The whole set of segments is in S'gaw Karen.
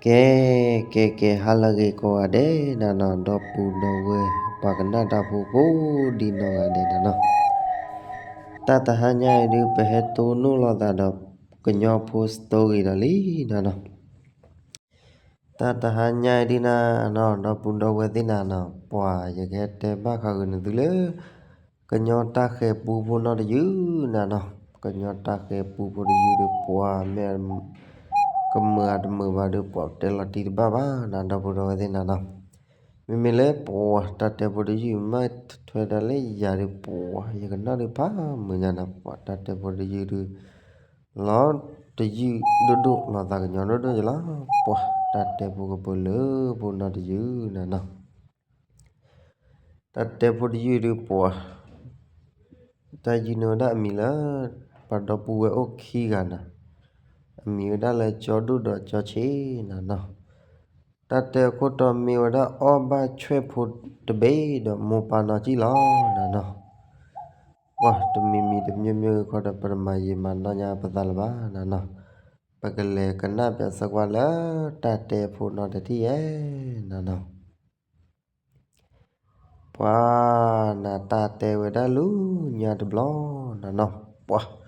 ကဲ ကဲ ကဲ ဟါလၢအဂ့ၤကိးဂၤဒဲးနၤနီၤ, ဒီပုၢ်ဒီဝဲၢ် ပှၤကနၣ်တၢ်ဖိကိးဒံနီၢ်ဂၤဒဲးနၤနီၤ, တၢ်တဟါညါအံၤဒုး ပဟဲတိၢ်နီၣ်လိာ်သးဒီး ကညီဖိ story ဒီးလံနၤနီၤ. တၢ်တဟါညါအံၤဒုးနၤနီၤ ဒီပုၢ်ဒီဝဲၢ်သ့ၣ်နၤနီၤ, ပှၤယကဟဲတဲဘၣ်ဃးဂ့ၤန့ၢ်သုလၢ ကညီတၢ်ဃဲၤပူဖိနီၢ်တယုၢ်နၤနီၤ, ကညီတၢ်ဃဲၤပူဖိတယုၢ်ဒုး ပှၤမ့ၢ် ကမုာ်အတမုာ်ဘၣ်ဒုး ပှၤတဲလီၤတံၢ်တဘၣ်ဘၣ်နၤ ဒီပုၢ်ဒီဝဲၢ်သ့ၣ်နၤနီၤ. မ့မ့ၢ်လၢပှၤတၢ်တဲဖိတယုၢ် မ့ၢ်ထွဲဒၣ်လၢယၤဒုး ပှၤယကနၣ်ဒုးဖးမုာ်ညါနၤ, ပှၤတၢ်တဲဖိတယုၢ်ဒုး လီၤတယုၢ်ဒိၣ်ဒိၣ် လီၤသးကညီၤဒိၣ်ဒိၣ်ယလီၤ, ပှၤတၢ်တဲဖိကပၢၤလၢဖိနီၢ်တယုၢ်နၤနီၤ. တၢ်တဲဖိတယုၢ်ဒုးပှၤ တၢ်ယုၢ်န့ၢ်ဝဲဒၣ်အမံၤလၢ ပှၤဒီပုၢ်ဝဲၢ်အိၣ်ခံဂၤနၤ, အမံၤဝဲဒၣ်လၢကၠီဒိၣ်ဒီးကၠီဆံးနၤနီၤ. တၢ်တဲအခိၣ်တီမ့ၢ်ဝဲဒၣ် အီၣ်ဘၣ်ဆွဲၣ်ဖိတဘ့ၣ်ဒီးမိၢ်ပၢ်နီၢ်ကံၣ်လီၤနၤနီၤ. ပှၤတမံၤမံၤတမံၤမံၤဂ့ၤခီဒီး ပတမၤယံာ်မၤနီၢ်ညါပသးလၢၤဘၣ်နၤနီၤ. ပကလဲၤကနၣ်ပၠးစၢၤကွၢ်လၢတၢ်တဲဖိနီၢ်တထံၣ်ယဲနၤနီၤ. ပှၤနၤ တၢ်တဲဝဲဒၣ်လၢညါတဘျီနၤနီၤ, ပှၤ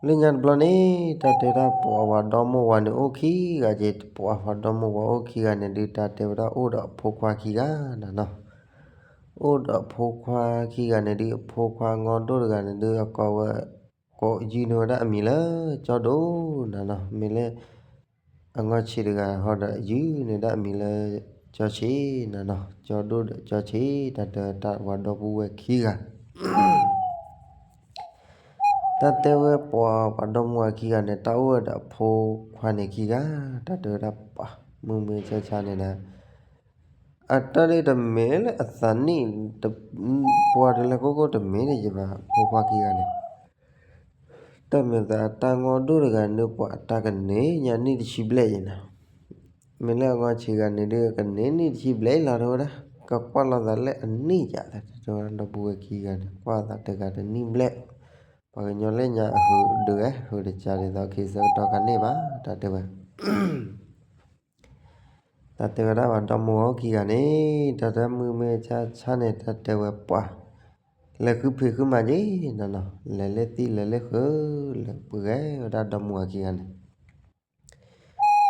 လၢညါတဘျီန့ၣ် တၢ်တဲဒၣ်ပှၤ ပှၤဒီမိၢ်ဝၤန့ၣ်အိၣ်ခံဂၤက့ၤ, ပှၤ ပှၤဒီမိၢ်ဝၤအိၣ်ခံဂၤန့ၣ်ဒုး တၢ်တဲဝဲဒၣ်အိၣ်ဒီးအဖိခွါခံဂၤနၤနီၤ. အိၣ်ဒီးအဖိခွါခံဂၤန့ၣ်ဒုး အဖိခွါအငီၢ်ဒိၣ်တဂၤန့ၣ်ဒုး အကိးဝဲ ကိးယုၢ်န့ၢ်ဝဲဒၣ်အမံၤလၢ ကၠီဒိၣ်နၤနီၤ. မ့ၢ်လၢ အငီၢ်ဆံးတဂၤဟီဒီး ယုၢ်န့ၢ်ဒၣ်အမံၤလၢ ကၠီဆံးနၤနီၤ. ကၠီဒိၣ်ဒီးကၠီဆံး တၢ်တဲဝဲဒၣ်ပှၤဒီပုၢ်ဝဲၢ်ခံဂၤ တၢ်တဲဝဲပှၤ ပှၤဒီမိၢ်ဝၤခံဂၤန့ၣ် တၢ်အိၣ်ဝဲဒီးအဖိခွါန့ၣ်ခံဂၤ, တၢ်တဲဝဲဒၣ်ပှၤ မုၢ်မုၢ်ဆါဆါန့ၣ်ဒီး အတၢ်ဒ်တမ့ၢ်လၢအသးနံၣ် ပှၤတလဲၤကိၢ်ကိၢ်တမ့ၢ်န့ၣ်ယဘၣ် ဖိခွါခံဂၤန့ၣ် တၢ်မ့ၢ်သးအတၢ်ငီၢ်ဒိၣ်တဂၤန့ၣ် ပှၤအတၢ်ကန့ၢ်ညါနံၣ်တဆံဘျဲၣ်ယဲနၤ. မ့ၢ်လၢအငီၢ်ဆံးဂၤန့ၣ်ဒုး ကန့ၢ်နံၣ်တဆံဘျဲၣ်လီၤ တဲဝဲဒၣ်, ကကွၢ်လိာ်သးလၢအနံၣ်ယါ တၢ်တဲဝဲဒၣ် ဒီပုၢ်ဝဲၢ်ခံဂၤန့ၣ် ကွၢ်သးတဂၤတနံၣ်ဘျဲၣ်, ပှၤကညီလၢညါအဟုးဒုးဝဲ ဟုးတကးဒ်သိး ခံဆၢကတီၢ်ခါန့ၣ်ဘၣ် တၢ်တဲဝဲ တၢ်တဲဝဲဒၣ်ပှၤဒီမိၢ်ဝၤအိၣ်ခံဂၤန့ၣ် တၢ်တဲမုၢ်မုၢ်ဆါဆါန့ၣ် တၢ်တဲဝဲပှၤ လဲၤဃုဖံးဃုမၤက့ၤနၤနီၤ, လဲၤလၢသံၣ်လဲၤလၢဃုာ် လဲၤပှ့ၤဂဲၤဝဲဒၣ်ဒီမိၢ်ဝၤခံဂၤန့ၣ်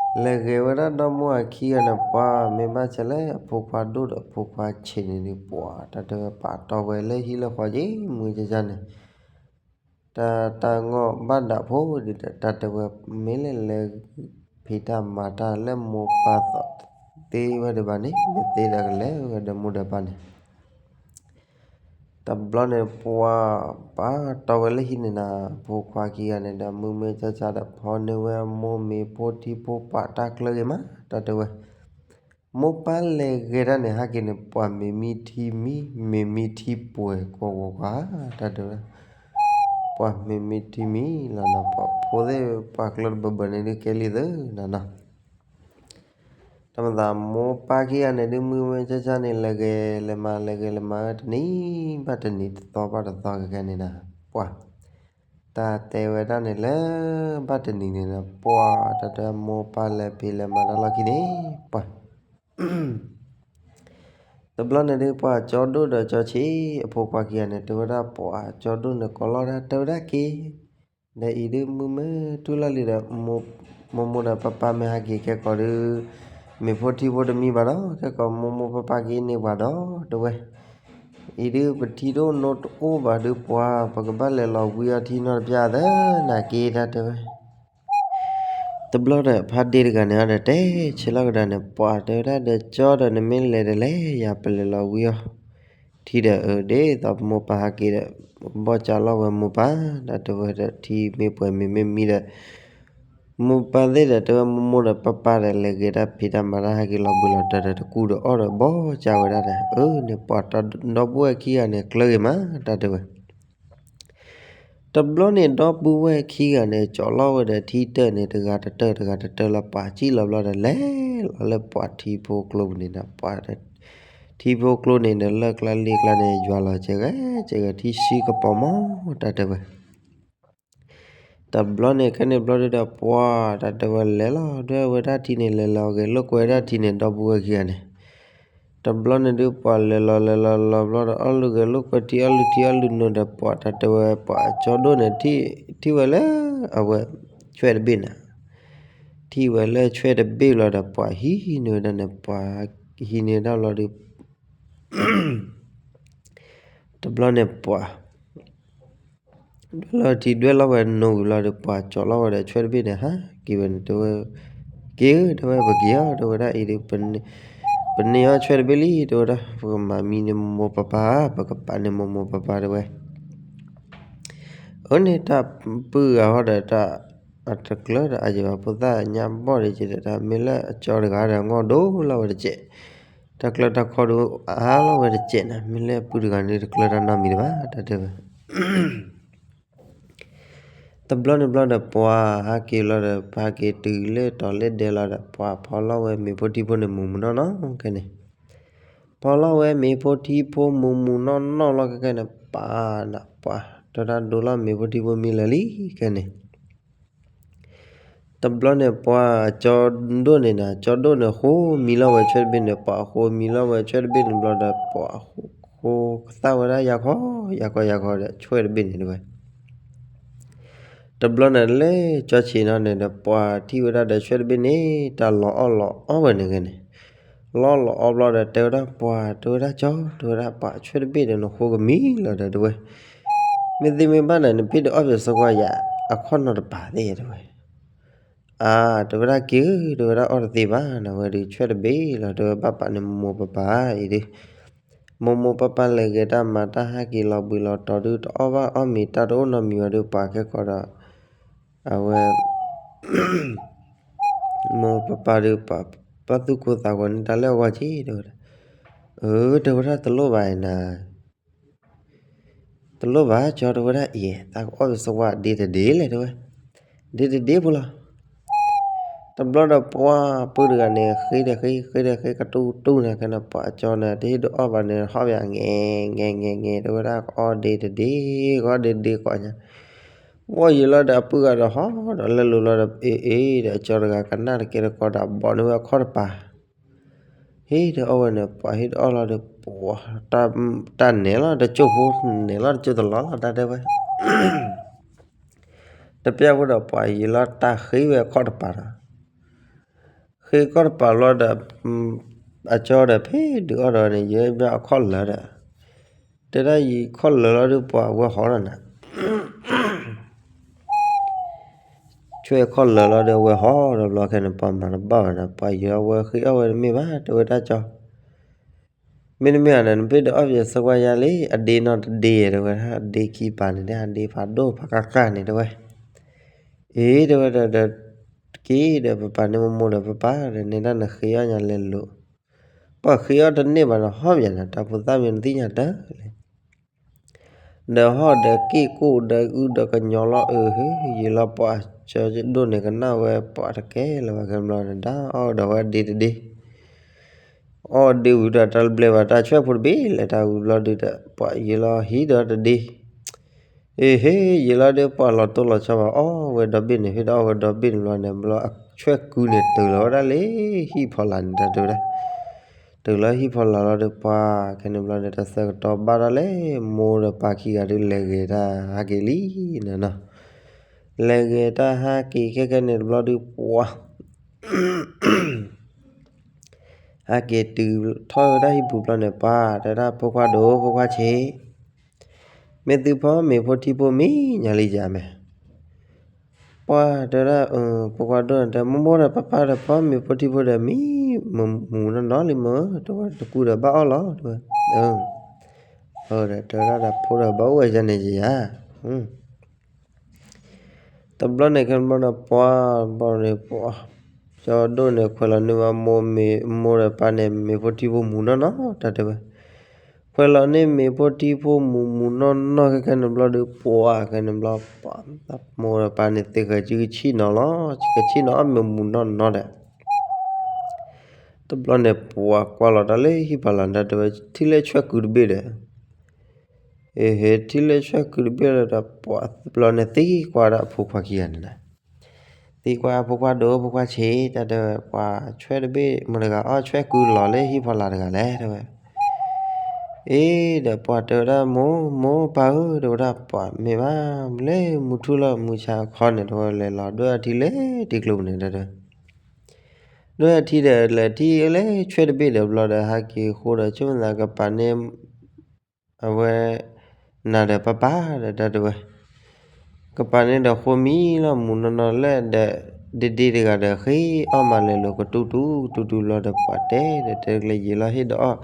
လဲၤဂဲၤဝဲဒၣ်ဒီမိၢ်ဝၤခံဂၤန့ၣ် ပှၤမ့ၢ်ဘၣ်ဆၣ်လၢအဖိခွါဒိၣ်ဒီးအဖိခွါဆံးန့ၣ်ဒုး ပှၤတၢ်တဲဝဲပာ်တီဝဲလၢဟံၣ်လၢဃီက့ၤ မုၢ်မုၢ်ဆါဆါန့ၣ် တၢ်တၢ်ငီၢ်ဘၣ်ဒၣ်ဖိဒ်ဒီး တၢ်တဲဝဲ မ့ၢ်လၢလဲၤ ဖံးတၢ်မၤတၢ်လၢမိၢ်ပၢ်သးသ့ဝဲဒၣ်ဘၣ်န့ၣ် မ့ၢ်သ့ဒီးကလဲၤဝဲဒီးမိၢ်ဒီးပၢ်န့ၣ် တဘျီန့ၣ် ပှၤပာ်တီဝဲလၢဟံၣ်န့ၣ်နၤ ဖိခွါခံဂၤန့ၣ်ဒီး မုၢ်မုၢ်ဆါဆါဒီး ဖီၣ်န့ၢ်ဝဲမိၢ်မ့ၤဖိထံဖိပှၢ်တၢ်ကျၢၤဂ့ၤမး တၢ်တဲဝဲ မိၢ်ပၢ်လဲၤဂဲၤတၢ်န့ၣ် ဟဲက့ၤန့ၣ် ပှၤမ့ၤမံထံမံ မ့ၤမံထံပှဲၤကွၢ်ဂီၤကွၢ် တၢ်တဲဝဲ ပှၤမ့ၤမံထံမံလီၤနီၤ ပှၤဖိသ့ၣ်ပှၤကျၢၤတဘၢဘၢန့ၣ်ဒုးကဲလံသုနီၤနီၤ တၢ်မၤသးမိၢ်ပၢ်ခံဂၤန့ၣ်ဒုး မုၢ်မုၢ်ဆါဆါန့ၣ် လဲၤဂဲၤလဲၤမၤ လဲၤဂဲၤလဲၤမၤဝဲတနံၤဘၣ်တနံၤ တသီဘၣ်တသီကကဲန့ၣ်နၤ ပှၤ တၢ်တဲဝဲဒၣ်န့ၣ်လၢ ဘၣ်တနံၤန့ၣ်ဒီး ပှၤတၢ်တဲမိၢ်ပၢ်လဲၤဖံးလဲၤမၤတၢ်လီၢ်ခံန့ၣ် ပှၤ တဘျီန့ၣ်ဒုး ပှၤကၠီဒိၣ်ဒီးကၠီဆံး အဖိခွါခံဂၤန့ၣ် တဲဝဲဒၣ်ပှၤကၠီဒိၣ်န့ၣ် ကိးလီၤတၢ်တဲဝဲဒၣ်က့ၤ ဒီးအံၤဒုး မုၢ်မ့ၢ်ထူၣ်လီၤလံဒီး မိၢ်မိၢ်ဒီးပၢ်ပၢ်မ့ၢ်ဟးက့ၤခဲကိာ်ဒုး မ့ၤဖိထံဖိတမံဘၣ်ဒီး ခဲကိာ်မိၢ်မိၢ်ပၢ်ပၢ်က့ၤန့ၢ်ပှၤဒီး တဲဝဲ အံၤဒုး ပထံဒိၣ်နိတအိၣ်ဘၣ်ဒုးပှၤ ပကဘၣ်လဲၤလီၤဝံအီထံနီတပျၢ်သနာ်က့ တၢ်တဲဝဲ တဘျီဒီး ဖါဒ့တဂၤန့ၣ်ဒီး တဲဆဲးလီၤကဒါန့ၣ် ပှၤတဲဝဲဒၣ်ဒီး ကၠီဒီး နမ့ၢ်လဲၤဒ်လဲၣ် ယၤပလဲၤလီၤဝံအီထံဒီး အၢ ဒ်သိးပမိၢ်ပၢ်ဟးက့ၤဒီး ဘီၣ်ကၢ်လီၤဝဲမိၢ်ပၢ် တၢ်တဲဝဲဒီး ထံမ့ၢ်ပှဲၤမ့ၤမ့ၢ်မံဒီး မိၢ်ပၢ်သ့ၣ်ဒီး တဲဝဲမိၢ်မိၢ်ဒီးပၢ်ပၢ်ဒီး လဲၤဂဲၤတၢ်ဖံးတၢ်မၤတၢ် ဟဲက့ၤလီၤဘှံးလီၤတီၤဒီး တကူဒီးအီၣ်ဒီးဘီၣ်ကၢ်ဝဲဒၣ်ဒီး အၢ န့ၣ်ပှၤတၢ်ဒီပုၢ်ဝဲၢ်ခံဂၤန့ၣ် ကျၢၤဂ့ၤမး တၢ်တဲဝဲ တဘျီန့ၣ် ဒီပုၢ်ဝဲၢ်ခံဂၤန့ၣ် ကၠီလီၤဝဲဒီးထံတၢၢ်န့ၣ် တဂၤတတၢၢ် တဂၤတတၢၢ်လီၤ ပှၤစံၣ်လီၤဘျီဒီး လဲၤလီၤလၢပှၤထံဖိကျိပူၤန့ၣ်ဒီး ပှၤ ထံဖိကျိန့ၣ်ဒီး လၢၢ်ကျါလ့ကျါန့ၣ် ယွၤလီၤစဲဂဲၤစဲဂဲၤ ထံဆှံကပီၤမီၢ် တၢ်တဲဝဲ တဘျီန့ၣ်ခဲန့ၣ်ဘျီဒုဒီး ပှၤတၢ်တဲဝဲလဲၤလီၤဒွဲၣ်ဝဲဒၣ်ထံန့ၣ် လဲၤလီၤဂဲၤလိာ်ကွဲဒၣ်ထံန့ၣ် ဒီပုၢ်ဝဲၢ်ခံဂၤန့ၣ်, တဘျီန့ၣ်ဒု ပှၤလဲၤလီၤလဲၤလီၤလီၤဘျီဒီး အီၣ်လုၢ်ဂဲၤလိာ်ကွဲထံ အီၣ်လုၢ်ထံအီၣ်လုၢ်နိဒီး ပှၤတၢ်တဲဝဲ ပှၤကၠီဒိၣ်န့ၣ် ထံၣ်ဝဲလၢအဝဲဆွဲၣ်တဘ့ၣ်န့ၣ်, ထံၣ်ဝဲလၢဆွဲၣ်တဘ့ၣ်လီၤဒီး ပှၤဟံးန့ၢ်ဝဲဒၣ်န့ၣ် ပှၤဟံးန့ၢ်ဒၣ်လီၤဒီး တဘျီန့ၣ်ပှၤ ဒွဲၣ်လီၤထံဒွဲၣ်လီၤဝဲနိဝံၤလီၤဒီး ပှၤကၠီလီၤဝဲဒီးဆွဲၣ်တဘ့ၣ်န့ၣ် ဟါက့ၤဝဲန့ၣ် တဲဝဲ, က့ၤဧၢ တဲဝဲ ပက့ၤအီၤ တဲဝဲဒၣ်အံၤဒီး ပန့ၢ်အီၤဆွဲၣ်တဘ့ၣ်လံ တဲဝဲဒၣ် ပကမၤမံန့ၢ်မိၢ်မိၢ်ပၢ်ပၢ် ပကပာ်န့ၢ်မိၢ်မိၢ်ပၢ်ပၢ် တဲဝဲ. အန့ၣ်တၢ်ပုၢ်ဂၤဟီဒီးတၢ် အတကျၢၤဒီးအယံၤဘၣ်ဖိသၣ်ညါဘီၣ်ဒံးက့ဒီး တၢ်မ့ၢ်လၢအကၠီတဂၤဒီး အငီၢ်ဒိၣ်လီၤဝဲတစဲး, တၢ်ကျၢၤတၢ်ခီဒိၣ်အါလီၤဝဲတစဲးန့ၣ် မ့ၢ်လၢအပုၢ်တဂၤန့ၣ် တကျၢၤတၢ်နီတမံၤတဘၣ် တၢ်တဲဝဲ. တဘျီန့ၣ်ဘျီဒီး ပှၤဟးက့ၤလီၤဒီး ပဟးက့ၤတုၤလၢတီၤလၢဒဲလီၤဒီး ပှၤဖီလီၤဝဲမ့ၤဖိထံဖိန့ၣ် မူးမူးနီၢ်နီၢ်ခဲန့ၣ်, ဖီလီၤဝဲမ့ၤဖိထံဖိမူးမူးနီၢ်နီၢ်လီၤခဲခဲန့ၣ် ပှၤနၢ်ပှၤ တဲဒၣ်ဒိလီၤမ့ၤဖိထံဖိမံလၢာ်လံခဲန့ၣ် တဘျီန့ၣ် ပှၤကၠီဒိၣ်န့ၣ်နၤ ကၠီဒိၣ်န့ၣ် ဃိမံလီၤဝဲဆွဲၣ်တဘ့ၣ်န့ၣ် ပှၤဃိမံလီၤဝဲဆွဲၣ်တဘ့ၣ်န့ၣ်ဘျီဒီး ပှၤဃိကသၣ်ဝဲဒၣ်ယၤခီ ယၤခီ ယၤခီဒီး ဆွဲၣ်တဘ့ၣ်န့ၣ်တဝဲ. တဘျီန့ၣ်လဲၤကၠီဆံးနီၣ်န့ၣ်ဒီး ပှၤထံၣ်ဝဲဒၣ်ဒီးဆွဲၣ်တဘ့ၣ်န့ၣ် တၢ်လီၤအီၣ်လီၤအီဝဲန့ၣ်ဂ့ၤန့ၣ်, လီၤလီၤအီဘျီဒီး တဲဝဲဒၣ်ပှၤ တဲဝဲဒၣ်ကၠီ တဲဝဲဒၣ် ပှၤဆွဲၣ်တဘ့ၣ်ဒီး နဃိကမံလီၤဒီးတဝဲ. မ့ၢ်သ့မ့ၢ်ဘၣ်န့ၣ် နဖံးဒီးအီၣ်ပၠးသကွၢ်ယၤ အခီၣ်နီတပၤသ့ၣ်တဝဲ. အါ တဲဝဲဒၣ်က့ၤဧၢ တဲဝဲဒၣ် အီၣ်တသ့ဘၣ်နဝဲဒုး ဆွဲၣ်တဘ့ၣ်လီၤ တဲဝဲ ဘၣ်ပာ်န့ၢ်မိၢ်မိၢ်ပၢ်ပၢ်အံၤဒုး. မိၢ်မိၢ်ပၢ်ပၢ်လဲၤဂဲၤတၢ်မၤတၢ်ဟးက့ၤလီၤဘှံးလီၤတီၤဒုး တအီၣ်ဘၣ်အီၣ်မ့ၤတၢ်တအိၣ်နီတမံၤဝဲဒုး ပှၤခဲကီးဒီး အဝဲ မိၢ်မိၢ်ပၢ်ပၢ်ဒုး ပှၤဘၣ်သူၣ်ကိၢ်သးဂီၤန့ၢ်တၢ်လၢအဂီၢ်က့ၤ တဲဝဲဒၣ်. အၢ တဲဝဲဒၣ် တလိၣ်ဘၣ်အံၤနၤ တလိၣ်ဘၣ်ကၠီ တဲဝဲဒၣ်အံၤ သးကအီၣ်ပၠးသကွၢ်ဒ့တဒ့လဲၣ် တဲဝဲ. ဒ့တဒ့ဖိလီၤ. တဘျီဒီးပှၤပုၢ်တဂၤန့ၣ် ဃ့ဒီးဃ့ ဃ့ဒီးဃ့ ကတူၢ်တူၢ်န့ၣ်ခဲန့ၣ် ပှၤကၠီန့ၣ် တဟ့ၣ်ဒုးအီၣ်ဘၣ်န့ၣ် ဟီၣ်ပၠး ငဲ ငဲ ငဲ တဲဝဲဒၣ် ကအီၣ်ဒ့တဒ့ ကအီၣ်ဒ့ဒ့ကိးညါ ပှၤယံၤလီၤဒီးအပုၢ်ဂၤဒီးဟီၣ်ဒီးလဲလိာ်လီၤဒီး အ့ အ့ ဒီးကၠီတဂၤကနၣ်တကဲတကီဒီး ဘီးန့ၢ်ဝဲအခီၣ်တပၤ ဟ့ၣ်ဒီးအီၣ်ဝဲန့ၣ် ပှၤဟ့ၣ်ဒီးအီၣ်လီၤဒီး ပှၤ တၢ်နဲၣ်လီၤတကၠိၢ်ဖိ နဲၣ်လီၤတကၠိၢ်တလီၤလီၤ တၢ်တဲဝဲ. တပျၢ်ဖိဒီးပှၤယံၤလီၤတၢ်ဃ့ဝဲအခီၣ်တပၤဒီး ဃ့အခီၣ်တပၤလီၤဒီး အကၠီဒီးဖဲဒုးအီၣ်ဒီးန့ၣ် ယဲဘၣ်အခီၣ်လၢာ်ဒီး တဲဒၣ်ယံၤခီၣ်လၢာ်လီၤဒုး ပှၤဝဲဟီၣ်လီၤနၤ ဆွဲၣ်ခီၣ်လၢာ်လီၤဒီး အဝဲဟီၣ်ဒီးဘျီခဲန့ၣ် ပှၤမၤတဘၣ်ဘၣ်ဒီး ပှၤယံၤလီၤဝဲဃ့အီၣ်ဝဲတမ့ၢ်ဘၣ် တဲဝဲဒၣ်ကၠီ မ့တမ့ၢ်ဧါန့ၣ် နပ့ၢ်ဒီးအီၣ်ပၠးသကွၢ်ယၤလံ အဒ့နီတဒ့ တဲဝဲဒၣ် အဒ့ခံပၤန့ၣ် အဒ့ဖးဒိၣ်ဖးကၣ်ကၣ်န့ၣ် တဲဝဲ. အ့ တဲဝဲဒီး က့ၤဒီးပပာ်န့ၢ်မိၢ်မိၢ်ဒီးပပၢ်ဒီး နဲဒၣ်နဃ့အီၣ်ညါလဲၤလိာ် ပှၤဃ့အီၣ်တန့ၢ်ဘၣ်ဒီး ဟီၣ်ပၠးန့ၣ် တၢ်ဖိသၣ်မ့ၢ်နသ့ၣ်ညါတၢ်လဲၣ် ဒီးဟီၣ်ဒီးက့ၣ်ကိၣ်ဒီးအုဒီးကညီလီၤ အၢ ဟ့ၣ်ယံၤလီၤပှၤကၠီဒိၣ်န့ၣ် ကနၣ်ဝဲပှၤတကဲလၢၤဘၣ်ခဲဘျီန့ၣ် ဒၣ်အီၣ်ဒီးဝဲဒ့တဒ့ အီၣ်ဒ့ဝံၤဒီး တၢ်တဘျဲးဘၣ် တၢ်ဆွဲၣ်ဖိတဘ့ၣ်လဲၣ် တၢ်ဝံၤဘျီဒုးဒီး ပှၤယံၤလီၤဟံးဒီးတဒ့ အ့ ဟ့ၣ်ယံၤလီၤဒီး ပှၤလီၤတိၢ်လီၤဆီဘၣ် အီၣ်ဝဲဒီဘ့ၣ်န့ၣ် ဖဲဒီးအီၣ်ဝဲဒီဘ့ၣ်န့ၣ်ဘျီန့ၣ် ဘျီအဆွဲၣ်ကုန့ၣ် တုၤလီၤဝဲဒၣ်လၢဟံၣ်ဖီလာ်န့ၣ် တၢ်တဲဝဲဒၣ် တုၤလီၤဟံၣ်ဖီလာ်လီၤဒီး ပှၤခဲန့ၣ်ဘျီန့ၣ် တၢ်ဆၢကတီၢ်ဘၣ်ဒၣ်လဲၣ် မိၢ်ဒီးပၢ်ခံဂၤဒုး လဲၤဂဲၤတၢ်ဟးက့ၤလံန့ၣ်နီၤ လဲၤဂဲၤတၢ်ဟးက့ၤခဲခဲန့ၣ်တဘျီဒုး ပှၤ ဟဲက့ၤတုၤထီၣ်ဝဲဒၣ်ဟံၣ်ပူၤဘျီန့ၣ် ပှၤတဲဒၣ် ဖိခွါဒိၣ် ဖိခွါဆံး မ့ၢ်သုဖီမ့ၤဖိထံဖိမံၤညါလံယၤမ့ၢ် ပှၤတဲဒၣ် ဖိခွါဒိၣ်န့ၣ်တဲ မိၢ်မိၢ်ဒီးပၢ်ပၢ်ဒီး ဖီမ့ၤဖိထံဖိဒီးမံၤ မုာ်မုာ်နီၢ်နီၢ်လံမ့ၢ် တဲဝဲ တကူဒီးဘၣ်အီၣ်လီၤ တဲဝဲ ဒီးတဲဝဲဒၣ်ဒီး ဖိဒီးဘၣ်အိၣ်ဝဲယၤန့ၣ်ယၤ တဘျီန့ၣ်ခဲဘျီန့ၣ် ပှၤဘီန့ၣ် ပှၤ ကၠီဒိၣ်န့ၣ် ခွဲးလီၤန့ၢ်ဝဲမိၢ်မ့ၤ မိၢ်ဒီးပၢ်န့ၣ် မ့ၤဖိထံဖိမုာ်နီၢ်နီၢ် တၢ်တဲဝဲ ခွဲးလီၤန့ၢ်မ့ၤဖိထံဖိမုာ်မုာ်နီၢ်နီၢ် ခဲခဲန့ၣ်ဘျီဒီး ပှၤခဲန့ၣ်ဘျီ ပှၤ မိၢ်ဒီးပၢ်န့ၣ် သ့ၣ်ဃဲၤကဆံၣ်နီၤလီၤ ကဆံၣ်နီၤအီၣ်မ့ၤမုာ်နီၢ်နီၢ်ဒီး တဘျီန့ၣ် ပှၤကွၢ်လီၤတၢ်လၢဟံၣ်ဖီလာ် တၢ်တဲဝဲ ထံၣ်လၢဆွဲၣ်ကုတဘ့ၣ်ဒီး ဟ့ၣ်ဟ့ၣ်ထံလၢဆွဲကုတဘ့ၣ်လီၤဒီး ပှၤတဘျီန့ၣ်သံကွၢ်ဒီးအဖိခွါခံဂၤန့ၣ်, သံကွၢ်အဖိခွါဒိၣ်ဖိခွါဆံး တၢ်တဲဝဲ ပှၤဆွဲတဘ့ၣ် မတၤတဂၤအီၣ်ဆွဲကုလီၤလၢဟံၣ်ဖီလာ်တဂၤလဲၣ် တဲဝဲ. အ့ ဒီးပှၤတဲဝဲဒၣ် မိၢ်မိၢ်ပၢ်ဧၢ တဲဝဲဒၣ် ပှၤမ့ၢ်ဘၣ် လၢမုၢ်ထူၣ်လီၤမုၢ်ဆါခီန့ၣ် တဲဝဲလဲၤလီၤဒွဲၣ်အထံလၢထံကျိပူၤန့ၣ် တဲဝဲ ဒွဲၣ်အထံဒီးလဲၤထံလၢဆွဲတဘ့ၣ်ဒီးဘျီဒီး ဟးက့ၤဃိဒီး ဆိကမိၣ်သးကပာ်န့ၢ် အဝဲ နၤဒီးပၢ်ပၢ်ဒီး တၢ်တဲဝဲ ကပာ်န့ၢ်ဒီးဃိမံၤလီၤ မုၢ်နီၢ်နီၢ်လၢဒီး ဒ့ဒ့တဂၤဒီး ဃ့အီၣ်မးလဲၤလိာ်ကတူၢ်တူၢ်ကတူၢ်တူၢ်လီၤဒီး ပှၤတဲဒီးတဲကျဲယံာ်လီၤ ဟ့ၣ်ဒီးအီၣ်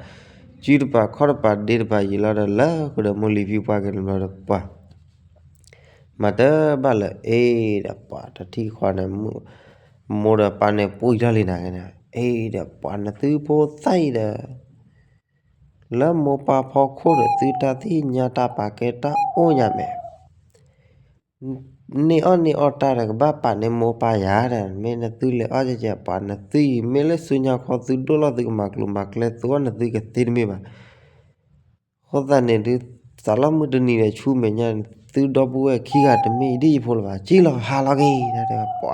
စုတပၤခီၣ်တပၤဒ့တပၤယံာ်လီၤဒီး လၢဃုာ်ဒီးမိၢ်လံၤဖံပှၢ်က့ၤန့ၣ်ဘျီဒီး ပှၤ မၤတဘၣ်လၢၤ အ့ဒီးပှၤတထံၣ်ဃီန့ၣ် မိၢ်ဒီးပၢ်န့ၣ်ပှံၢ်ထီၣ်လံနၤန့ၣ် အ့ဒီးပှၤနသုဖိသၣ်အံၤဒီး လၢမိၢ်ပၢ်ဖီခိၣ်ဒီး သုတၢ်သ့ၣ်ညါတၢ်ပာ်ကဲတၢ်အိၣ်ညါမဲာ် န့ၢ်အီၣ်န့ၢ်အီတၢ်ဒီး ကဘၣ်ပာ်န့ၢ်မိၢ်ပၢ်ယၤဒီး မ့ၢ်နသုလဲၤအီၣ်ကဲကဲ ပှၤနသုအံၤ မ့ၢ်လၢဆူညါခီသုဒိၣ်လီၤ သုကမၤကျိၤမၤကျဲ သုအီၣ်နသုကသ့တမ့ၢ်ဘၣ်. အဃိသတးန့ၣ်ဒုး စးလီၤမုၢ်တနံၤဒီးဆူမဲာ်ညါန့ၣ် သုဒီပုၢ်ဝဲၢ်ခံဂၤတမ့ၢ်ဒ်ယဖိလၢၤဘၣ် စံၣ်လီၤဟးလီၤက့ၤ တဲပှၤ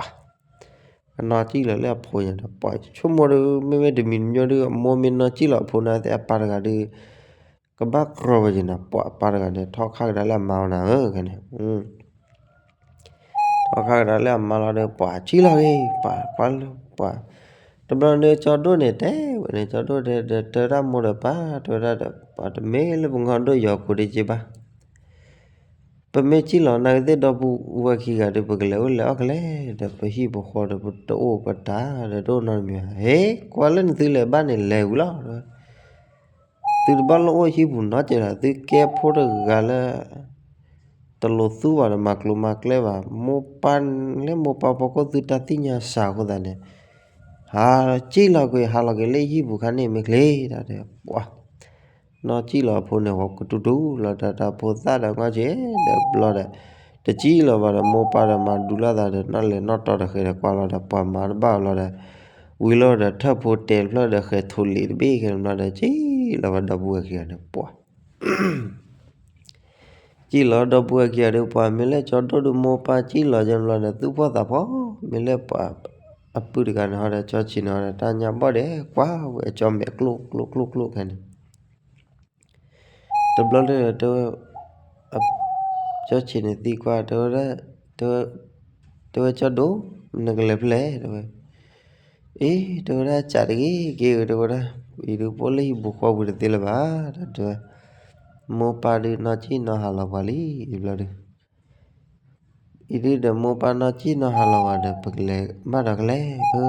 ကနီၢ်စံၣ်လီၤလၢအဖိညါဒီး ပှၤဆိကမိၣ်ဒီး မ့မ့ၢ်တမံၤတမံၤဒီး အမိၢ်မ့ၢ်နီၢ်စံၣ်လီၤအဖိန့ၣ် အပၢ်တဂၤဒီး ကဘၣ်ကြီဝဲက့ၤန့ၣ် ပှၤအပၢ်တဂၤန့ၣ် ထီၣ်ခါကဒါလၢအမါအီၤနၤဧၢ ခဲန့ၣ် ထီၣ်ခါကဒါလၢအမါလီၤဒီး ပှၤစံၣ်လီၤက့ၤ ပှၤကွၢ်လၢပှၤ တဘျီန့ၣ် ကၠီဒိၣ်န့ၣ် တဲဝဲန့ၣ် ကၠီဒိၣ်တဲ တဲဝဲဒၣ်မိၢ်ဒီးပၢ် တဲဝဲဒၣ်ဒီး ပှၤတမ့ၢ်လၢပှၤကညီဒိၣ်ယီၤကိးဒ့က့ဘၣ် ပမ့ၢ်စံၣ်လီၤနာ်ကသ့ၣ်ဒီပုၢ်ဝဲၢ်ခံဂၤဒီး ပကလဲၤအိၣ်လဲၤအီၣ်ကလဲာ်ဒီး ပဟံၣ်ပဃီဒီး ပတအိၣ်ပတၢ်ဒီး တအိၣ်နီတမံၤဘၣ် ဟ့ၣ် ကွၢ်လၢနသုလဲၤဘၣ်န့ၣ် လဲၤဝံၤလီၤ တဲဝဲ သုတဘၣ်လိၣ်အိၣ်ဟံၣ်ပူၤနီတစဲးဒီး သုကဲဖိတဂၤလၢ တလိၤသူဘၣ်ဒီး မၤကျိၤမၤကျဲဘၣ် မိၢ်ပၢ်လၢမိၢ်ပၢ်ဖီခိၣ် သုတၢ်သ့ၣ်ညါစှၤအဃိသတးန့ၣ် ဟးစံၣ်လီၤကွံာ် ဟးလီၤက့ၤလၢဟံၣ်ပူၤခါန့ၣ်မ့ၢ်ချ့ တၢ်တဲ ပှၤ နီၢ်စံၣ်လီၤအဖိန့ၣ် ဝဲကတူၢ်တူၢ်လီၤ တၢ်တၢ်ဖိသၣ်ဒီး ငီၢ်က့ၤဒီးဘျီဒီး တစံၣ်လီၤဘၣ်ဒီး မိၢ်ပၢ်ဒီးမၤဒူလီၤသးဒီး နီၣ်လဲၤနီၣ်တီဒီး ဃဲၤဒီးကွၢ်လီၤဒီး ပှၤမၤတဘၣ်အီၤလီၤဒီး ဝံၤလီၤဒီး ထၢၣ်ဖိတဲာ်တဖျၢၣ်ဒီး ဃဲၤထိးလံာ်တဘ့ၣ် ခဲန့ၣ်ဘျီဒီး စံၣ်လီၤဝဲဒီပုၢ်ဝဲၢ်ခံဂၤန့ၣ် ပှၤ စံၣ်လီၤဒီပုၢ်ဝဲၢ်ခံဂၤဒီး ပှၤမ့ၢ်လၢကၠီဒိၣ်ဒီး မိၢ်ပၢ်စံၣ်လီၤကဲန့ၣ်ဘျီဒီး သူၣ်ဖှီၣ်သးဖှီၣ် မ့ၢ်လၢပှၤအပုၢ်တဂၤန့ၣ်ဟီဒီး ကၠီဆံးန့ၣ်ဟီဒီး တၢ်ညါဘီၣ်ဒီး ကွၢ်ဝဲကၠီမဲာ်ကျိၣ်ကျိၣ်ကျိၣ်ကျိၣ်ခဲန့ၣ် တဘျီလၢ တဲဝဲ ကၠီဆံးန့ၣ်သံကွၢ် တဲဝဲဒၣ် တဲဝဲကၠီဒိၣ် နကလဲၤဖဲလဲၣ် တဲဝဲ အ့ တဲဝဲဒၣ် ကးတဂ့ၤက့ၤ တဲဝဲဒၣ် အံၤဒုးပအိၣ်လၢဟံၣ်ပူၤဃီပူၤတသ့လၢၤဘၣ် တဲဝဲ မိၢ်ပၢ်ဒုးနီၢ်ကံၣ်နီၢ်ဟးလီၤပှၤလံ အံၤဘျီဒုး အံၤဒုးဒီးမိၢ်ပၢ်နီၢ်ကံၣ်နီၢ်ဟးလီၤပှၤဒီး ပကလဲၤဘၣ်ဒီးကလဲၤ အၢ တသ့ၣ်ညါဘၣ် တဲဝဲက့ၤ ကွၢ်လၢပခိၣ်ကတိၤနၢ်ကနၢတကၠိၢ်ဒီး ပကဘၣ်လဲၤလီၤ တဲဝဲ တဘျီန့ၣ်ဒုး ပှၤပျးလီၤပျးထီၣ်